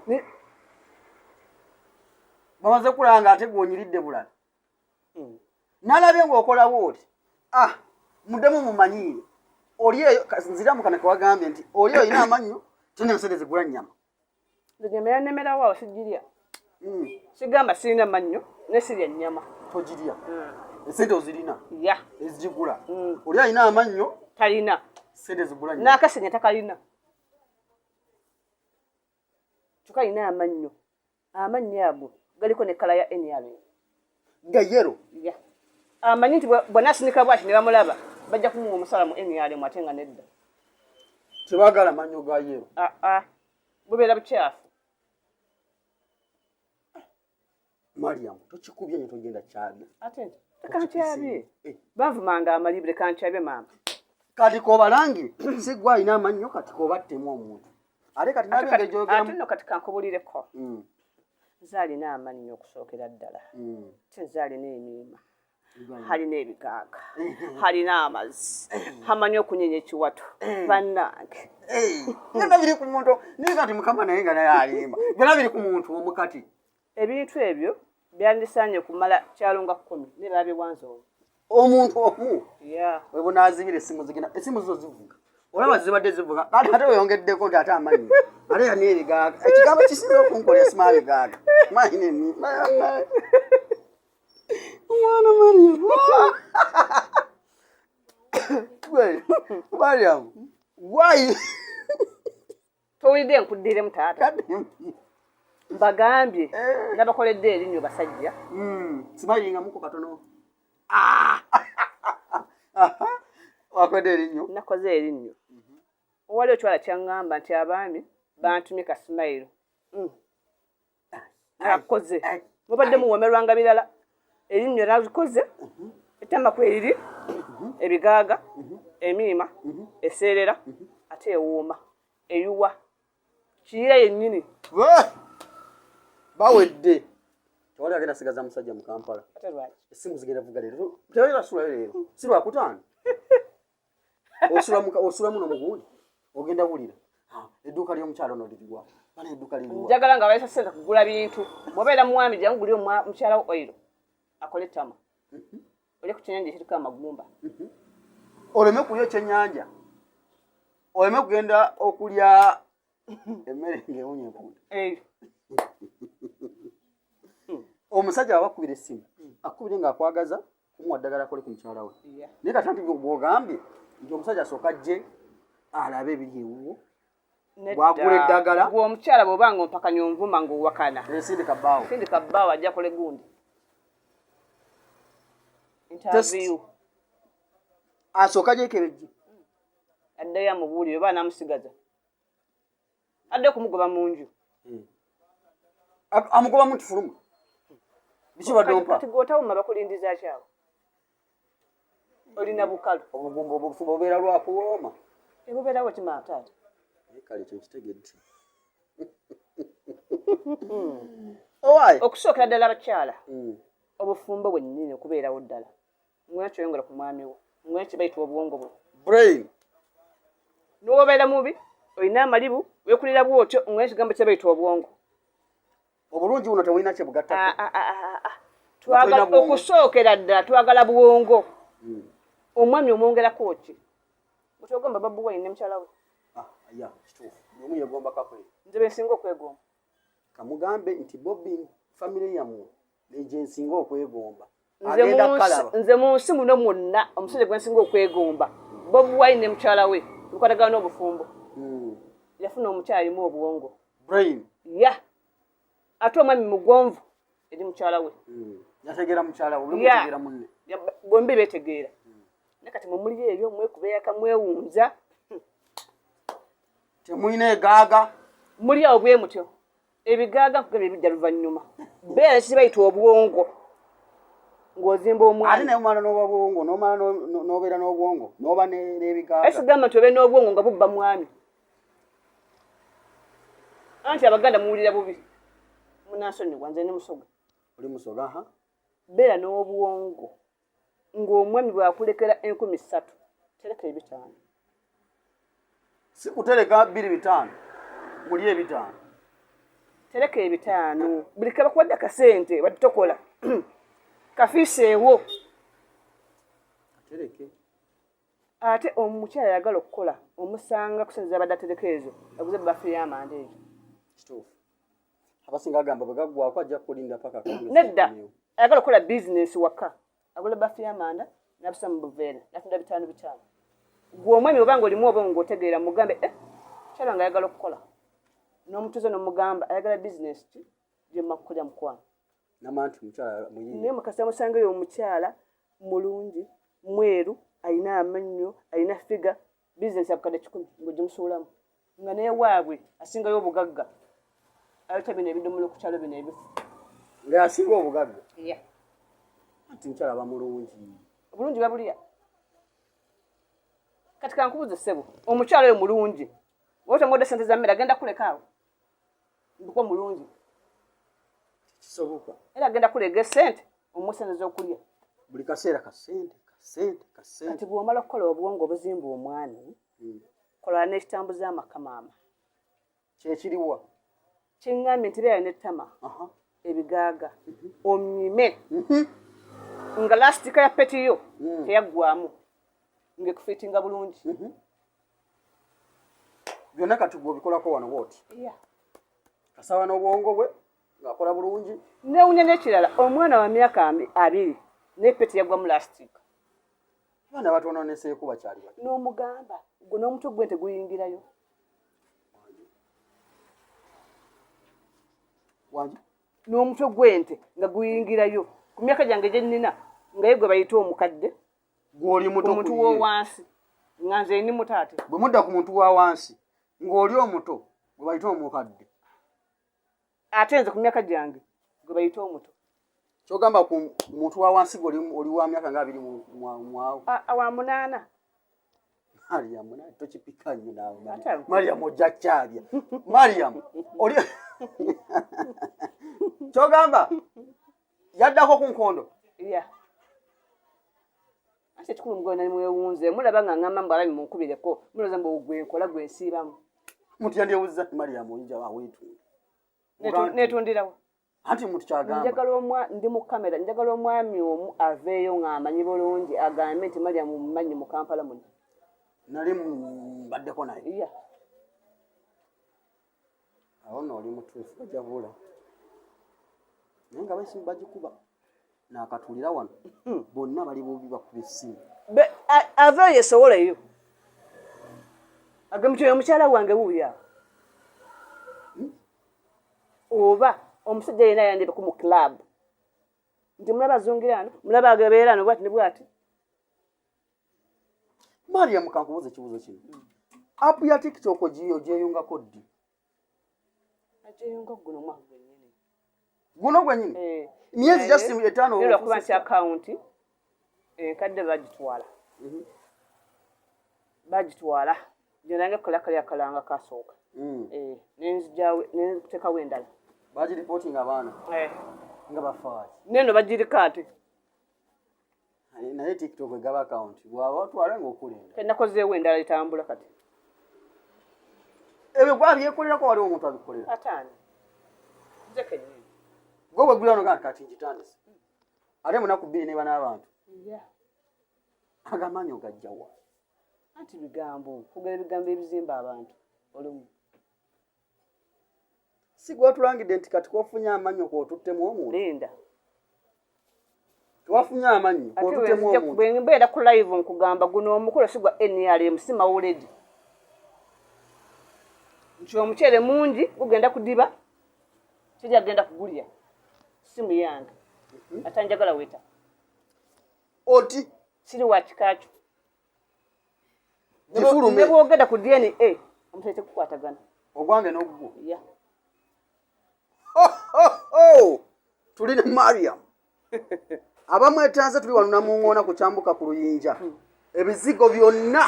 Bamaze kulaba nga ate gwonyiridde bulala. Nalabye ng'okola bwoti, ah, muddemu mumanyiire oli eyo. Nziramu kano kewagambye nti oli eyo olina amannyo tena ensente zigula nnyama. Nze nyama yanemerawo awo sigirya. Sigamba sirina mannyo, ne sirya nnyama. Togirya, esente ozirina? Ya. Ezigigula. Oli alina amannyo Talina. Sente zigula nnyama. N'akasenya takalina, kyokka alina amannyo. Amannyo ago galiko ne colour ya NRM. Ga yellow. Ya, amanyi nti bw'anaasinika bwati ne bamulaba bajja kumuwa omusala mu NRM, ate nga nedda. Tebagala mannyo ga yellow. Aa, bubeera bukyafu. Mariam tokikubye nyo togenda kyabye. Ate nti kankyabye. Eh. Bavumanga amalibire kankyabye maama. Kati kobalangi si gwe alina amannyo kati kobattemu omuntu. Ate kati nabyo ngejogera. Ate nno kati kankubulireko. Nze alina amannyo okusookera ddala. Ate nze alina emiima. Alina ebigaaga. Alina amazzi. Amanyi okunyenya ekiwato. Bannange. Byonna biri ku muntu. Naye kati Mukama naye nga naye alimba. Byonna biri ku muntu omu kati. Ebintu ebyo byandisaanye kumala kyalo nga 10 naye babiwanze omu. Omuntu omu? We bunaazibira essimu zigenda, essimu zo zivuga. Olaba zibadde zivuga, ate ate weyongeddeko nti ate amanyi. Ate yani ebigaaga. Ekigambo kisinza okunkolera simanyi ebigaaga. Manyi nemi. Omwana Mariam. Gwe, Mariam, why? Towulidde nkuddiremu taata. Mbagambye nabakoledde erinnyo basajja. Simayiringamuko katono. Wakoledde erinnyo? Nakoze erinnyo. Owali okiwala kyaŋŋamba nti abaami bantumye ka smile. Nakoze. Mubadde muwoomerwanga birala. Erinnyo nalikoze. Ettama kweriri. Ebigaaga. Emiima. Eseerera. Ate ewooma. Eyuwa. Kiyira yennyini. Bawedde. Tewali agenda sigaza musajja mu Kampala. Ate lwaki? Essimu zigenda vuga leero. Tewali basulayo leero. Si Lwakutaano. Osula muno mu gundi. Ogenda wulira. Edduuka ly'omukyalo ono liriwa? Bana edduuka liriwa? Njagala nga balesa ssente kugula bintu. Bw'obeera mwami jangu gulire mukyala wo oil. Akole ttama. Olye ku kyennyanja ekiriko amagumba. Oleme kulya ekyennyanja. Oleme kugenda okulya emmere ng'ewunya empunda. Omusajja bw'aba akubira essimu, akubire ng'akwagaza kumuwa ddagala akole ku mukyala we. Naye kati anti bw'ogambye nti omusajja asooka ajje alabe ebiri ewuwo, bw'agula eddagala. Gwe omukyala bw'oba ng'ompakanya onvuma ng'owakana. Sindika bbaawo. Sindika bbaawo ajja akole gundi. Interview. Asooka agyekebejje. Addeyo amubuulire oba anaamusigaza. Adde okumugoba mu nju. Amugoba mu nti fuluma. Biki badde ompa? Kati gw'otawuma bakulindiza ki awo? Olina bukalu. Obugumba obufuba bubeera lwa kuwooma. Ebubeerawo ki maama taata? Naye kale ekyo nkitegedde. Owaaye. Okusookera ddala abakyala. Obufumbo bwennyini okubeerawo ddala. Ngwena kyoyongera ku mwami wo. Ngwena kye bayita obwongo bwe. Brain. N'obeera mubi, olina amalibu, weekulira bw'otyo, ngwena ekigambo kye bayita obwongo. Obulungi buno tebulina kye bugattako. Twagala okusookera ddala twagala bwongo. Omwami omwongerako ki? Bw'otogamba Bobi Wine ne mukyala we. Ya, kituufu. Buli omu yeegomba kakwe. Nze be nsinga okwegomba. Kamugambe nti Bobi famire yammwe gye nsinga okwegomba. Nze mu nsi muno mwonna omusajja gwe nsinga okwegomba Bobi Wine ne mukyala we tukwatagana n'obufumbo. Yafuna omukyala alimu obwongo. Brain. Ya. Ate omwami mugonvu eri mukyala we. Yategeera mukyala we, buli mutegeera munne. Bombi beetegeera. Naye kati mwe muli ebyo mwekubeeraka mwewunza. Temulina egaaga. Muli awo bwe mutyo. Ebigaaga nkugambye bijja luvannyuma. Beera kye bayita obwongo. Ng'ozimba omwana. Ate naye omala n'oba bwongo, n'omala n'obeera n'obwongo, n'oba n'ebigaaga. Aye sigamba nti obeera n'obwongo nga bubba mwami. Anti Abaganda muwulira bubi. Munansonyiwa nze ndi Musoga. Oli Musoga, ha? Beera n'obwongo ng'omwami bw'akulekera 3,000 tereka 5. Si kutereka 2,500, mulye 5. Tereka 5. Buli ke bakuwadde akasente badde tokola. Kafiiseewo. Atereke. Ate omukyala ayagala okukola omusanga ku ssente z'abadde atereka ezo aguze bbafu y'amanda ezo. Kituufu. Abasinga bagamba bwe gaggwaako ajja kulinda paka akawungeezi Nedda. akomyewo. Ayagala okukola bizinensi waka. Agula bbafu y'amanda n'abisa mu buveera n'atunda 5 5. Gwe omwami oba ng'olimu obwongo ng'otegeera mugambe mukyala wange ayagala okukola. N'omutuuze n'omugamba ayagala bizinensi ki gye mma kukolera mukwano. Nama nti mukyala muyiiya. Naye mukasa musangeyo omukyala mulungi, mweru, alina amannyo, alina ffiga, bizinensi ya bukadde 100 ng'ogimusuulamu. Nga n'ewaabwe asingayo obugagga. Aleeta bino ebidomola ku kyalo bino ebifu. Nga yasinga obugagga? Yeah. Anti mukyala aba mulungi. Obulungi babulya. Kati kankubuze ssebo, omukyala oyo mulungi, oba tomuwadde sente za mmere agenda kuleka awo? Mbuko mulungi. Kisoboka. Era agenda kulega esente omuwe sente z'okulya. Buli kaseera kasente kasente kasente. Kati bw'omala okukola obwongo obuzimba omwami, kola n'ekitambuza amaka maama. Kyekiriwa? Kyeŋŋambye nti beera n'ettama ebigaaga omime nga lastika ya peti yo teyaggwamu ng'ekufiitinga bulungi. Byonna kati gwe obikolako wano bwoti. Kasaba n'obwongo bwe ng'akola bulungi. Newunya n'ekirala, omwana wa myaka 20 naye peti yaggwamu lastika. Abaana batwononeseeko bakyali bato. N'omugamba gwe n'omutwe gwe teguyingirayo. Wangi? N'omutwe gw'ente nga guyingirayo ku myaka gyange gye nnina, nga ye gwe bayita omukadde. Gw'oli muto ku muntu w'owansi nga nze ndi muto ate. Bwe mudda ku muntu wa wansi ng'oli omuto gwe bayita omukadde. Ate nze ku myaka gyange gwe bayita omuto. Kyogamba ku muntu wa wansi gwe oli wa myaka nga 20 mwawo? Wa 8. Mariam, naye tokipika nnyo naawe. Mariam ojja kyabya. Mariam, oli kyogamba yaddako ku nkondo? Yeah. Ate ekikulu mugole nali mwewunze, mulaba nga ngamba mbu ababi munkubireko, mulowooza mbu gwe nkola gwe nsiibamu. Muntu yandyewuzza Mariam oyinza aweetunda. Neetundirawo. Anti muntu kyagamba. Njagala ndi mu kamera, njagala omwami omu aveeyo ng'amanyi bulungi agambe nti Mariam mumanyi mu Kampala muno. Nali mbaddeko naye. Yeah. Awo nno oli mutuufu, bajja bula. Naye nga b'essimu bagikuba. Naakatuulira wano. Bonna bali bubi bakuba essimu. Aveeyo yeesowoleyo. Agambe nti oyo omukyala wange wuuyo awo. Oba omusajja yenna yandibeko mu club. Nti mulaba azungira ano, mulaba agebeera ano bw'ati ne bw'ati. Mariam, kankubuuze ekibuuzo kino. App ya TikTok ogyeyungako ddi? Agyeyunga guno omwaka gwennyini. Guno gwennyini? Eh. Myezi just 5 Naye lwakuba nti akawunti enkadde bagitwala. Bagitwala. Gye nange kola kali akalanga kasooka. Nenzigyawo, nenziteekawo endala. Bagiripootinga abaana. Nga bafaaki. Neno bagiriko ate. Naye TikTok egaba akawunti bw'aba otwala ng'okulinda. Nakozeewo endala etambula kati. Ebyo gwabyekolerako waliwo omuntu abikolera? Ataano. Nze kennyini. Gwe bwe guli wano gamba kati ngitandise. Ate mu nnaku 2 neba n'abantu. Yeah. Agamaanyi ogajja wa? Anti bigambo, kwogera ebigambo ebizimba abantu olumu. Si gwe watulangidde nti kati k'ofunye amannyo k'otuttemu omuntu? Linda. Tewafunye amannyo Ate k'otuttemu omuntu? bwe mbeera ku live nkugamba guno omukolo si gwa NRM, si mawuledi. Nti omuceere mungi gugenda kudiba, teri agenda kugulya. Simu yange. Ate njagala weta. Oti? Siri wa kika kyo. Gifulume. Ne bw'ogenda ku DNA, omusajja tekukwatagana. Ogwange n'ogugwo? Yeah. Ho, ho, ho! Tuli ne Mariam. Abamwetanze tuli wano namuŋŋoona ku kyambuka ku luyinja. Ebizigo byonna,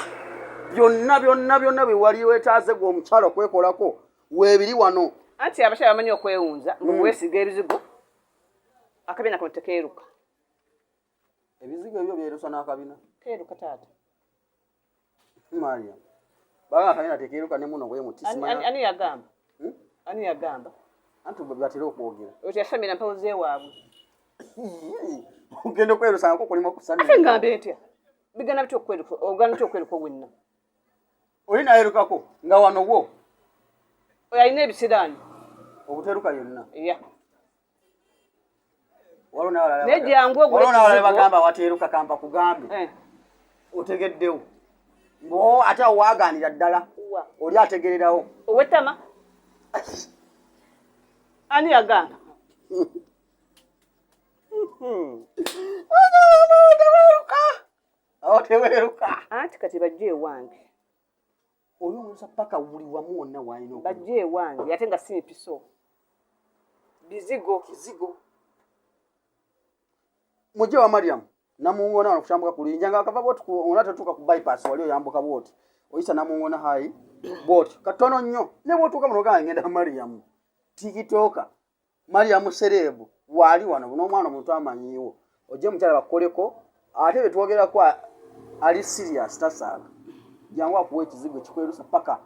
byonna, byonna, byonna bye wali weetaaze gwe omukyala okwekolako, weebiri wano. Anti abakyala bamanyi okwewunza, mbu weesiga ebizigo, akabina kano tekeeruka. Ebizigo ebyo byerusa n'akabina? Keeruka taata. Mariam. Baba akabina tekeeruka ne muno bwe muti, simanya. Ani yagamba? Ani yagamba? Anti bwe batera okwogera. Oyo teyasamira mpewo z'ewaabwe. Ogenda okwerusa nko kulimu okusamira. Ate ngambe ntya? Bigana bitya okweruka? Ogana bitya okweruka wenna? Oli naayerukako nga wano wo. Oyo alina ebisiraani. Obuteruka yonna. Yeah. Waliwo n'abalala Naye jangu ogule waliwo n'abalala ekizigo. bagamba wateeruka kampa kugambe. Otegeddewo. Ng'o ate awo waagaanira ddala. Wa. Oli ategererawo. Ow'ettama? Ani yagamba? Awo teweeruka. Anti kati bajje ewange. Oli omusa paka buli wamu wonna w'alina okuba. Bajje ewange ate nga si mpiso. Bizigo. Kizigo. Mujje wa Mariam Namungona wano kukyambuka ku luyinja nga akava bwoti ona totuuka ku bypass wali oyambuka bwoti oyisa Namungona hayi bwoti katono nnyo ne bwotuuka muno gamba ngenda Mariam tikitoka Mariam sereebu waali wano n'omwana omuntu amanyiiwo ojje mukyala bakukoleko ate bye twogerako ali serious tasaaga jangu akuwa ekizigo ekikwerusa paka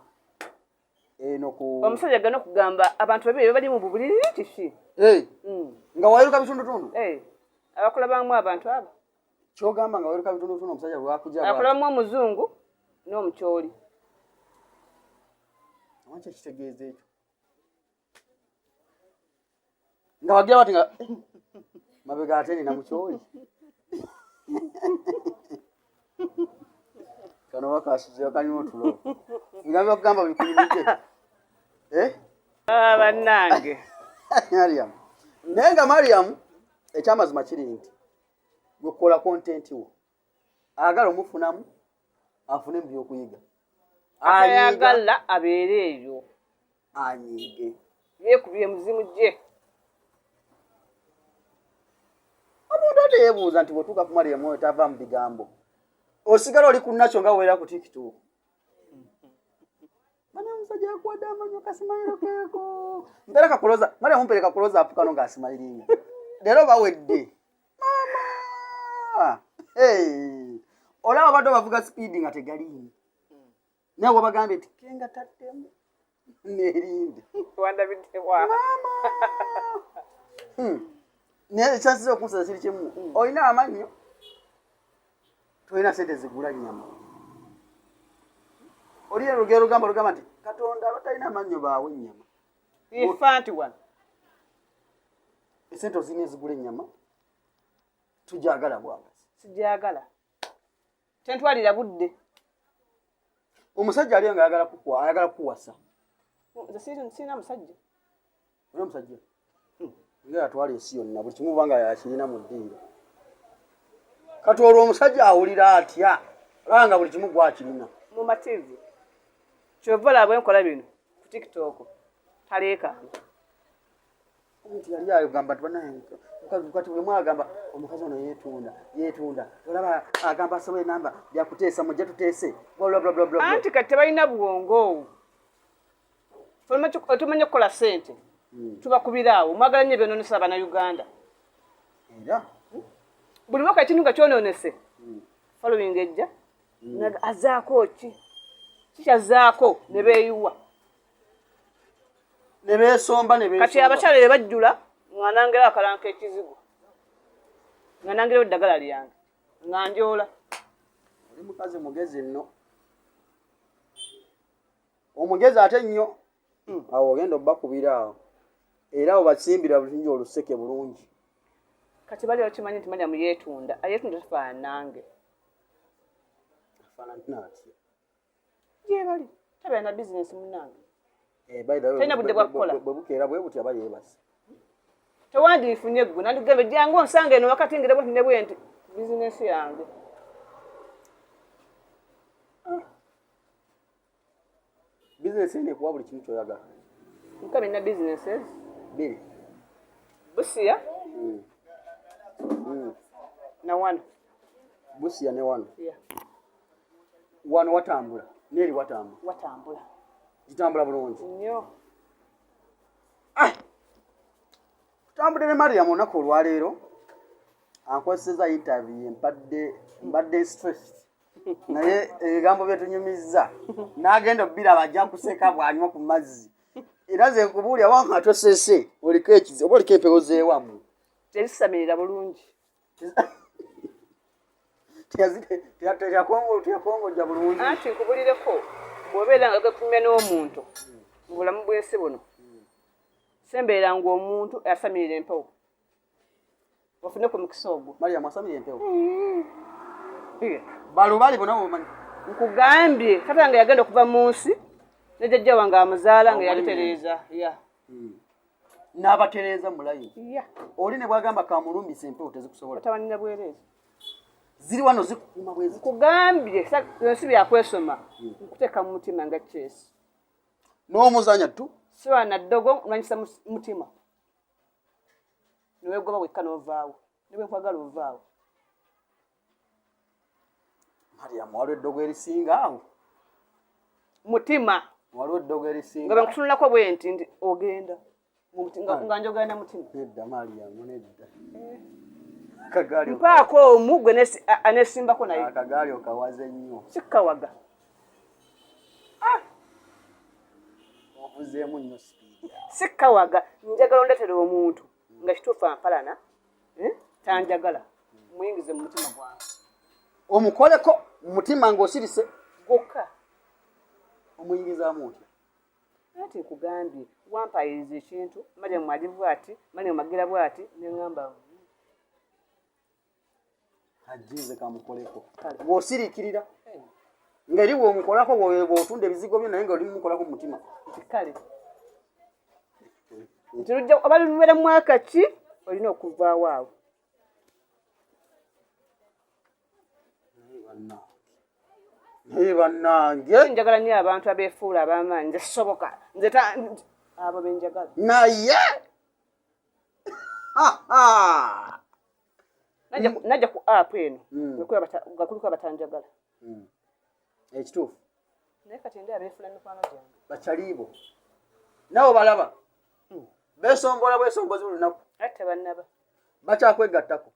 eno ku omusajja gana okugamba abantu babiri bali mu buliri kiki nga wayiruka bitundutundu abakulabamu abantu abo kyogamba nga wayiruka bitundutundu omusajja lwakuja akulabamu omuzungu n'omukyoli awanki ekitegeeza ekyo nga wagira bati nga mabega ate nina mukyoli kano bakasuze kanywa otulo nga bakugamba bikunyumidde eh? Ah, bannange Mariam naye nga Mariam ekyamazima kiri nti gwekola kontenti wo agala omufunamu afune mu byokuyiga ayagala abeere eyo anyiige yeekubye muzimu gye omuntu ate yeebuuza nti bwetuuka ku mariyamu oyo tava mu bigambo osigala oli ku nakyo nga weera ku tiktok bana omusajja yakuwadde amanyo kasimayiro keeko mpeera kakuloza mariyamu mpeere kakuloza apu kano ng'asimayiringa leero bawedde mama olaba badde bavuga sipiidi nga tegaliimu naye wabagambye nti kenga taddemu nerinde mama Naye ekyansiza okunsaza kiri kimu olina amannyo tolina sente zigula nyama oli olugero lugamba lugamba nti katonda abatalina amannyo baawe ennyama ifanti wano esente ozirina ezigula ennyama tujagala bwagazi sijagala tentwalira budde omusajja aliyo nga ayagala kukuwa ayagala kukuwasa nze sirina musajja olina omusajja nga yatwala ensi yonna buli kimu ubanga yakirina mu ddiiro kati olwo omusajja awulira atya olaba nga buli kimu gwakirina mumativu kyova olaba bwenkola bino ku tiktok taleekaana omuntu yali ayogamba nti banaye mukazi kati buli agamba omukazi ono yeetunda yeetunda olaba agamba asaba enamba byakuteesa mujje tuteese anti kati tebalina bwongo tumanye okukola sente tubakubira awo mwagala nnyo ebyononesa abanauganda era buli mwaka ekintu nga kyononese following ejja azaako ki kikyazaako ne beeyiwa ne beesomba ne kati abakyala be bajjula nga nangera akalanka ekizigo nga nangerawo eddagala lyange nga njoola oli mukazi mugezi nno omugezi ate nnyo awo ogenda obbakubira awo era awo basimbira bulungi oluseke bulungi kati bali bakimanyi nti mariamu yeetunda ayeetunda tafaanana nange afaanana atya gyebali tabeera na bizinesi munange Eh, by the way, Talina budde bwa kukola. bwe bukeera bwe buti aba yeebase tewandiifunye ggwe nandigambe jangu onsanga eno wakati ngira bwenti ne bwenti bizinesi yange bizinesi eno ekuwa buli kimu kyoyagala nka bina businesses bbiri busiya na wano busiya ne wano Yeah, wano watambula neeri watambula watambula gitambula bulungi nnyo tutambudde ne mariam olunaku olwaleero ankozeseza interview mpadde mbadde stressed naye ebigambo byetunyumizza n'agenda obbiraba ajja kuseka bw'anywa ku mazzi era ze nkubuulira wanga tosese oliko ekizi oba oliko empewo z'ewammwe tezisamirira bulungi Teyakongojja bulungi anti nkubulireko bw'obeera nga gekumya n'omuntu mu bulamu bw'ensi buno sembeera ng'omuntu asamirira empewo ofune ku mukisa ogwo mariam asamira empewo balubali bona bomanyi nkugambye taata wange yagenda okuva mu nsi ne jjajja wange amuzaala nga yabitereeza ya n'abatereeza mu layini ya oli ne bwagamba kamulumbisa empewo tezikusobola tabanina bwereeza ziri wano zikukuuma bwezi nkugambye ensi byakwesoma nkuteeka mu mutima nga kyesi n'omuzanya tu siba na ddogo nlwanyisa mutima newegoba wekka n'ovaawo Ne bwe nkwagala ovaawo. Mariam, waliwo eddogo erisinga awo? Mutima. Waliwo eddogo erisinga nga bwe nkutunulako bwe nti nti ogenda nga njogera na mutima. Nedda Mariam, nedda. Eh. Akagaali mpaako omu gwe anesimbako naye. Akagaali okawaze nnyo. Sikkawaga. Ah! Ovuzeemu nnyo sipiidi. Sikkawaga, njagala ondeetera omuntu nga kituufu ampalana, eh? Tanjagala, muyingize mu mutima gwange. Omukoleko mu mutima ng'osirise gwokka. Omuyingizaamu otya? Anti nkugambye wampayiriza ekintu, Mariam ali bwati, Mariam agira bwati, ne ŋŋamba ajinze kamukoleko. Bw'osiriikirira ng'eri bw'omukolako, bw'otunda ebizigo byo naye nga oli mumukolako mu mutima. Kale nti lujja oba lubeera mwaka ki, olina okuvaawo awo. Naye bannange, njagala nnyo abantu abeefuula ab'amaanyi. Nze sisoboka, nze abo benjagala. Naye najja ku app eno nga kuliko abatanjagala. Ekituufu. Naye kati ndi abeefuula mikwano gyange. Bakyaliibo nabo balaba beesombola bwesombozi buli lunaku. Ate tebannaba. Bakyakwegattako.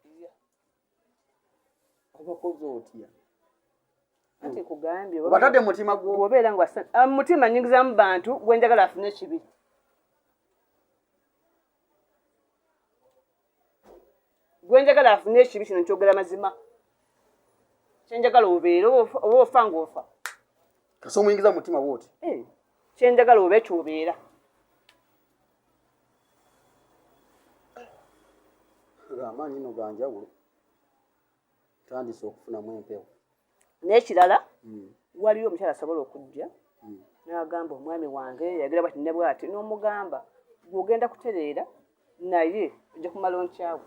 Obakoze otya? Anti nkugambye. Obatadde mutima gwo. Bw'obeera nga mutima nyingizamu bantu gwe njagala afune ekibi. Gwe njagala afune ekibi kino nkyogera mazima. Kye njagala obeere oba ofa ng'ofa. Kasi omuyingiza mutima bw'oti? Eh, kye njagala obe kyobeera. Amaanyi no ganjawulo. Tandise okufunamu empewo. N'ekirala, waliyo omukyala asobola okujja n'agamba omwami wange yagira bwati ne bwati, n'omugamba gw'ogenda kutereera naye ojja kumala onkyawe.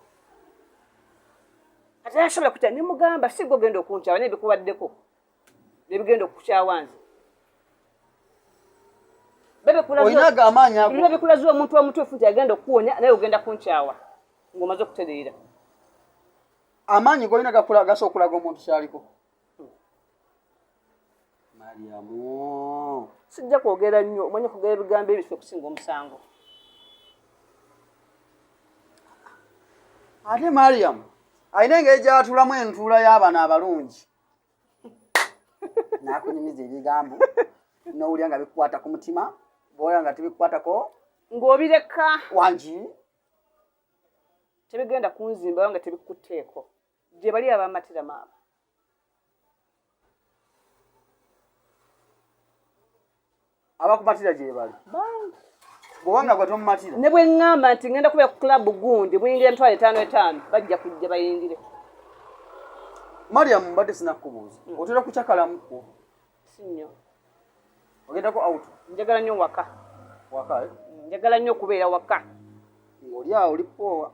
Ate asobola kutya ne mugamba si gwe ogenda okunkyawa, naye bikubaddeko nebigenda okukukyawa nze. Olina amaanyi ago. Biba bikulaze omuntu omutuufu nti agenda okukuwonya, naye ogenda kunkyawa ng'omaze okutereera. Amaanyi golina gasobola okulaga omuntu kyaliko. Mariamu, sijja kwogera nnyo, omanyi okwogera ebigambo ebyo okusinga omusango. Ate Mariam alina engeri gy'atuulamu entuula y'abano abalungi, n'akunyumiza ebigambo n'owulira nga bikukwata ku mutima, bw'owulira nga tebikukwatako ng'obireka. Wangi. Tebigenda kunzimba nga tebikutteeko. Gye bali abamatira maama. Abakumatira gye bali, bw'obanga gwe tomumatira. Ne bwe ŋŋamba nti ŋŋenda kubeera ku club gundi, muyingira emitwalo etaano etaano, bajja kujja bayingire. Mariam, mbadde sinakubuuza, otera kucakalamuko? Si nnyo. Ogendako out? Njagala nnyo waka. Waka, eh? Njagala nnyo okubeera waka. Ng'oli awo oli poowa.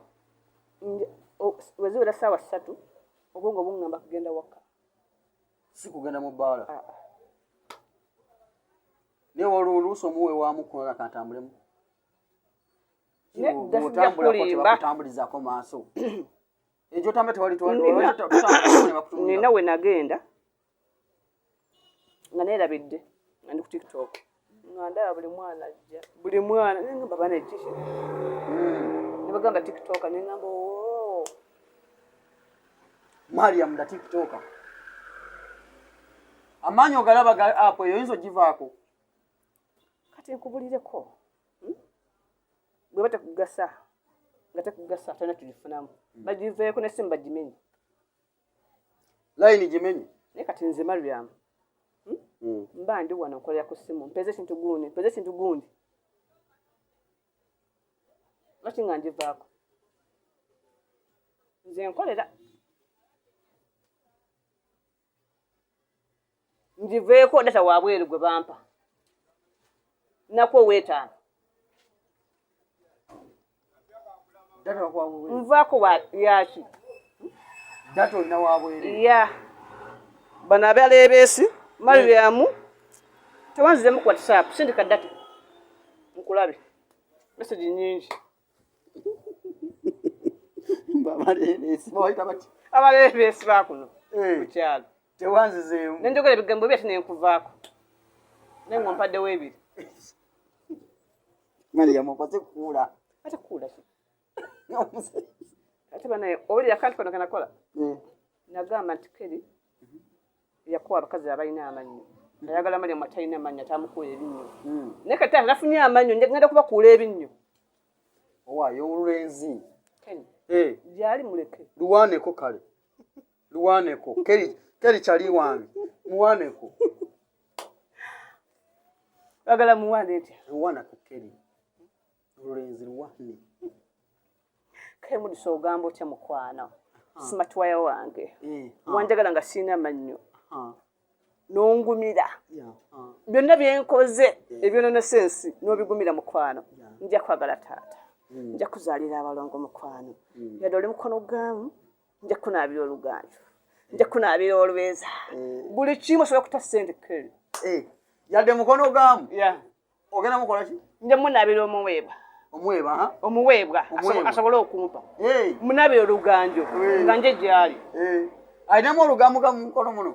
Bwe ziwera 3:00 obwongo buŋŋamba kugenda waka. Si kugenda mu bbaala? Ah, ah. Naye waliwo oluusi omuweewaamu kukola kantambulemu. Nedda, sijja Bw'otambulako kulimba. tebakutambulizaako maaso. Ekyo otambula tewali. Nina we nagenda nga neerabidde nga ndi ku TikTok, nga ndaba buli mwana ajja, buli mwana, nengamba bana kiki, ne bagamba TikTok, nengamba oo. Mariam da TikToker, amaanyi ogalaba ga app eyo, oyinza ogivaako? Kati nkubulireko, Bwe batekugasa nga tekugasa, tolina tugifunamu, bagiveeko nesimu bagimenye. Layini gimenye. Naye kati nze Mariam, mba ndi wano nkolera ku ssimu, mpeze ekintu gundi, mpeze ekintu gundi, lwaki nga ngivaako? Nze nkolera ngiveeko, data wabweru gwe bampa naku oweetaano. Data wakwabweru. Nvaako wa yaki? Data olina wabweru. Ya bano abaleebeesi, Mariamu tewanziremu ku WhatsApp, sindika data nkulabe message nyingi. Abaleebeesi babayita bati? Abaleebeesi bakuno Eh. ku kyalo. Tewanzizeemu. Nenjogera ebigambo bi ate nenkuvaako, naye nga ompaddewo ebiri. Mariam, okoze kukuula. Ate kukuula ki? Ate banaye owulira akantu kano kenakola? Eh. Nagamba nti Keri yakuwa abakazi abalina amannyo, ayagala Mariamu atalina mannyo atamukuula ebinnyo. Naye kati ate nafunye amannyo, ngenda kubakuula ebinnyo. Owaayo olulenzi. Keri Eh, gyali muleke. Luwaneko kale, luwaneko Keri, Keri kyali wange, muwaneko. Bagala muwane ntya? Luwanako Keri, olulenzi luwane. Kale mudisa, ogamba otya mukwano, simatwaya wange? Eh, Wanjagala nga sirina mannyo, ah, n'ongumira. Yeah, ah. Byonna byenkoze ebyononesa ensi n'obigumira mukwano. Nja kwagala taata, nja kuzaalira abalongo mukwano. Yadde oli mukono gaamu, nja kunaabira oluganjo, nja kunaabira olubeeza, buli kimu osobola kuta sente Keri. Eh, yadde mukono gaamu. Yeah. Ogenda mukola ki? Nja munaabira omuweebwa. Omweba ha? Omuweebwa. Omuweebwa. Asobole okumpa. Eh, Munaabira oluganjo. Nga nje gyali. Eh. Alinamu olugambo ga mu mukono muno,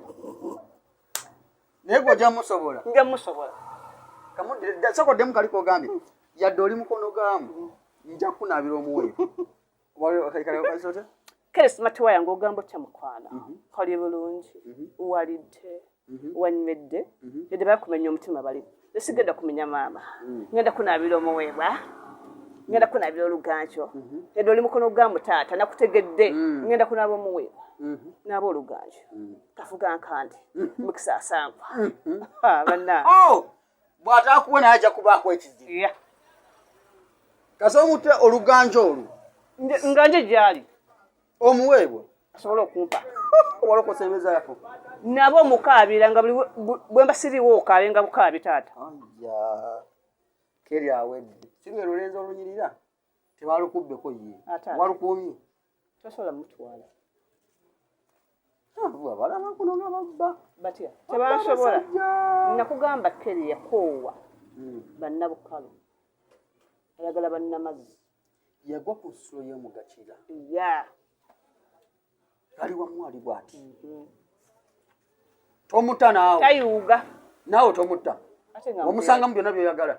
naye gwe ojja musobola. Nja musobola. Sokoddemu kali kogambye, yadde oli mukono gaamu, nja kunaabira omuweeba. Kale smart yange, ogamba otya mukwano? Kali bulungi? Walidde? Wanywedde? Yadde bakumenya omutima bali, esigenda kumenya maama. Ngenda kunaabira omuweebwa, ngenda kunaabira oluganjo. Yadde oli mukono gwamu taata, nakutegedde. Ngenda kunaaba omuweebwa, naaba oluganjo, kafuga nkandi mukisa asankwa banna. Oh! Bw'ataakuwe naye ajja kubaako ekizibu. Yeah. Kasa omute oluganjo olwo. Nga nje gyali. Omuweebwa. Asobole okumpa. Walokosa embeeza yaffe. Nabo omukaabira nga buli bwe mba siriwo okaabe nga bukaabi taata. Aya, Keri awedde. Si lwe lulenzi olunyirira? Tebalukubbeko ye? Ate ate. Walukuumye? Tosobola mutwala. Abalaba kuno nga babba. Batya tebansobola. Abasajja. Nakugamba Keri yakoowa bannabukalu, ayagala bannamazzi. Yagwa ku nsulo y'omugakira. Ya. Ali wamu ali bw'ati. Tomuta naawe. Tayuuga. Naawe tomuta. Ate nga omusangamu byonna by'oyagala.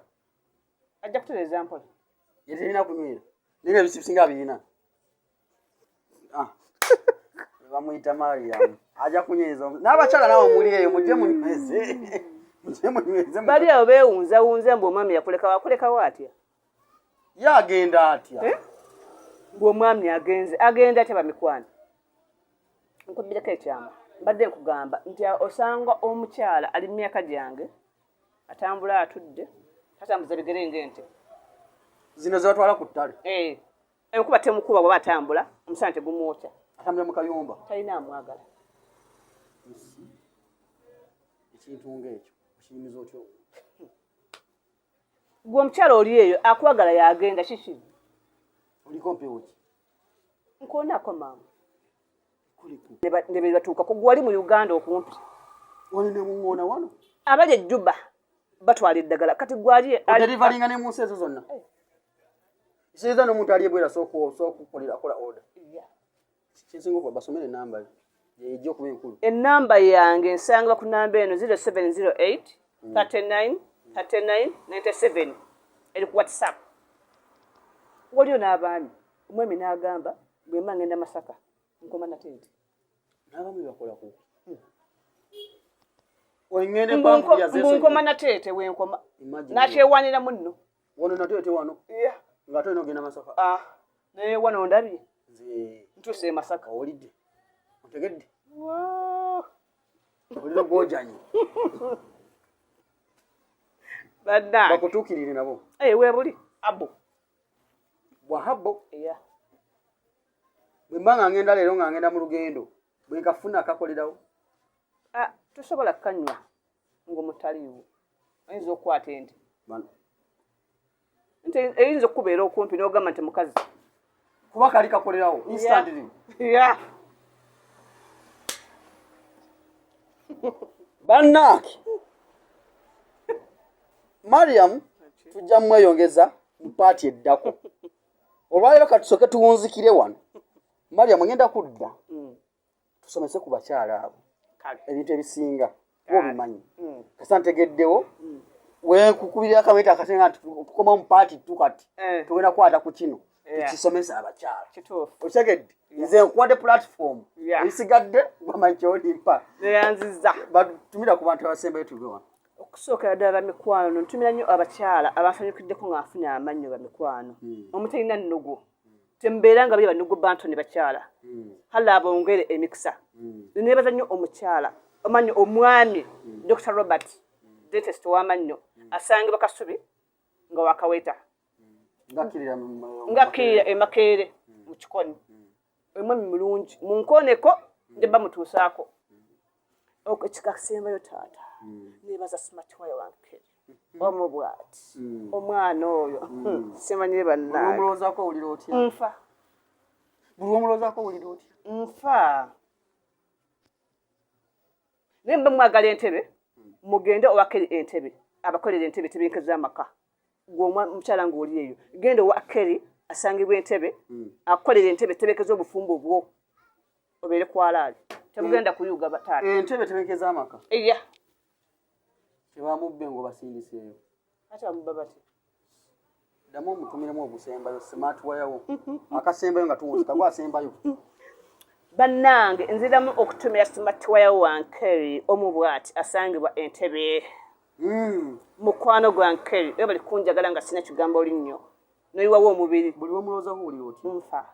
Ajja kutereeza mpola. Ye terina kunywera, naye nga ebisi bisinga birina. Ah. Bamuyita Mariam, ajja kunyweza n'abakyala. Naawe muli eyo, mujje munyweze, mujje munyweze. Bali abo beewunzawunza mbu omwami yakulekawo. Akulekawo atya? Ye agenda atya? Eh? Mbu omwami agenze, agenda atya? Bamikwano, nkubbireko ekyama. Mbadde nkugamba nti osanga omukyala ali mu myaka gyange atambula atudde, tatambuza bigere ng'ente. Zino zebatwala ku ttale. Eh, enkuba temukuba bwaba atambula, omusana tegumwokya. Atambula mu kayumba. Talina amwagala. Ekintu ng'ekyo okiyimiza otya? Gwe omukyala oli eyo, akwagala yagenda kiki? Oliko mpewo ki? Nkoonako maama. Kuliku. Ne bebatuukako gwe wali mu Uganda okumpi. Wano ne muŋŋoona wano. Abali ejjuba batwala eddagala, kati gwali odeliveringa ne mu nsi ezo zonna. Kitegeeza n'omuntu ali ebweru asooka okukolera akola order. Kyensinga okuba basomere enamba yo ejja okuba enkulu. Enamba yange nsangibwa ku namba eno, 0708 39 39 97, eri ku WhatsApp. Waliyo n'abaami, omwami n'agamba bwemba ngenda Masaka nkoma nate nti N'abaami bakola ku wengende. Mbu nkoma nateete wenkoma. Imagine. Nakyewanira munno. Wano nateete wano nga ate olina ogenda Masaka. Ah, naye wano ndabye. Nze ntuuse e Masaka. Owulidde, otegedde? Wow. Olina gwojanye. Bannange. Bakutuukirire nabo. Eh, weebuli abo. Bwahabo. Yeah. Bwe mba nga ngenda leero, nga ngenda mu lugendo, bwe nkafuna akakolerawo. Ah, tosobola kukanywa ng'omutaliiwo, oyinza okukwata ente. Bano. Nte eyinza okukubeera okumpi n'ogamba nti mukazi. Kuba kali kakolerawo instantly. Yeah. Bannange, Mariam tujja mweyongeza mu part eddako. Olwaleero katusooke tuwunzikire wano. Mariam, ngenda kudda tusomese ku bakyala abo ebintu ebisinga obimanyi. Kasa ntegeddewo wenkukubirira akamweta akasenga nti tukoma mu paati tu kati tugenda kukwata ku kino tukisomesa abakyala. Okitegedde? Nze nkuwadde platform, ebisigadde bamanyi kyolimpa. Neyanziza. Batumira ku bantu abasembayo tuve wano. Okusookera ddala, bamikwano, ntumira nnyo abakyala abansanyukiddeko nga nfuna amannyo. Bamikwano, omutalina nnugu, tembeera nga bye banugu bantoni bakyala. Hala abongere emikisa. Nebaza nnyo omukyala omannyo, omwami Dr Robert, dentist w'amannyo, asangibwa Kasubi nga wakaweta, ngakkirira emakeere mu Kikoni. Omwami mulungi, munkoneko nje bamutuusaako. Ekikasembayo, taata, nebaza Smart Wire wange omu bwati, omwana oyo simanyire bannange. Omulowoozaako owulira otya? Nfa. Buli omulowoozaako owulira otya? Nfa. Naye mba mwagala entebe, mugende owakeri entebe, abakolera entebe tebenkeza amaka. Gwe omukyala ng'oli eyo, genda owa Keri asangibwa Entebe, akukolera entebe tebekeza obufumbo bwo obeere kwalaali, tebugenda kuyuga taata. Entebe tebekeza amaka? Iya. Tebamubbe ng'obasindiseeyo? Ate bamubba bati? Ddamu omutumiremu ogusembayo, Smart Wayawo akasembayo nga tuwunzika, gwasembayo. Bannange, nziramu okutumira Smart Wire Wankeri omu bwati asangibwa Entebe. Mukwano gwa Nkeri, era bali kunjagala nga sina kigambo linnyo noyiwawo omubiri. Buli womulowoozaako owulira otya? Nfa.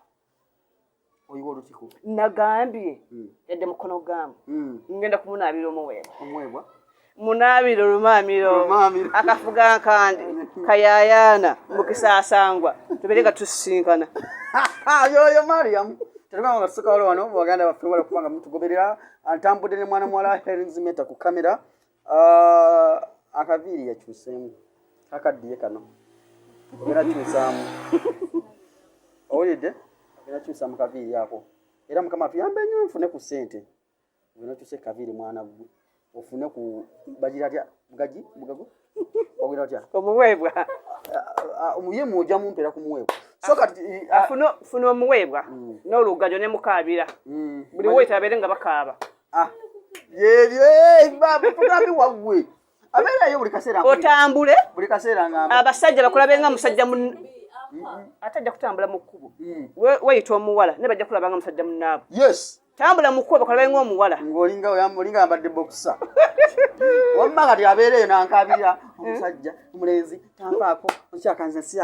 Oyiwa olutiko? Nagambye yadde mukono gaamu, ngenda kumunaabira omuweebwa. Omuweebwa. Munaabire olumaamiro. Olumaamiro. Akafuga nkandi kayayaana mukisa asangwa tubeere nga tusisinkana. Yoyo Mariam, tetugamba nga tusukawala wano. Baganda baffe, wala kubanga mutugoberera. Ntambudde ne mwana muwala Herins Meta ku kamera. Ah, akaviiri yakyuseemu, kakaddiye kano, ogenda kyusaamu, owulidde? Ogenda kyusa mu kaviiri ako. Era Mukama atuyambe nnyo nfune ku ssente, ogenda kyusa ekaviiri, mwana gwe, ofune ku bagira atya, mugaji, mugago, ogenda otya? Omuweebwa. Ye mwojja mumpeera ku muweebwa, so kati ah, Funa omuweebwa n'olugajo ne mukaabira. Buli woyita abeere nga bakaaba. Ah, yebyo tugambi waggwe abeerayo buli kaseera Otambule. Buli kaseera ngamba. Abasajja bakulabe nga musajja mun ate ajja kutambula mu kkubo. Weyita omuwala naye bajja kulaba nga musajja munnaabwe. Tambula mu kkubo bakulabe nga omuwala. Ng'olinga olinga yambadde boxer, wamma kati abeereyo nankabirira omusajja omulenzi tanfaako okyakanze nsi.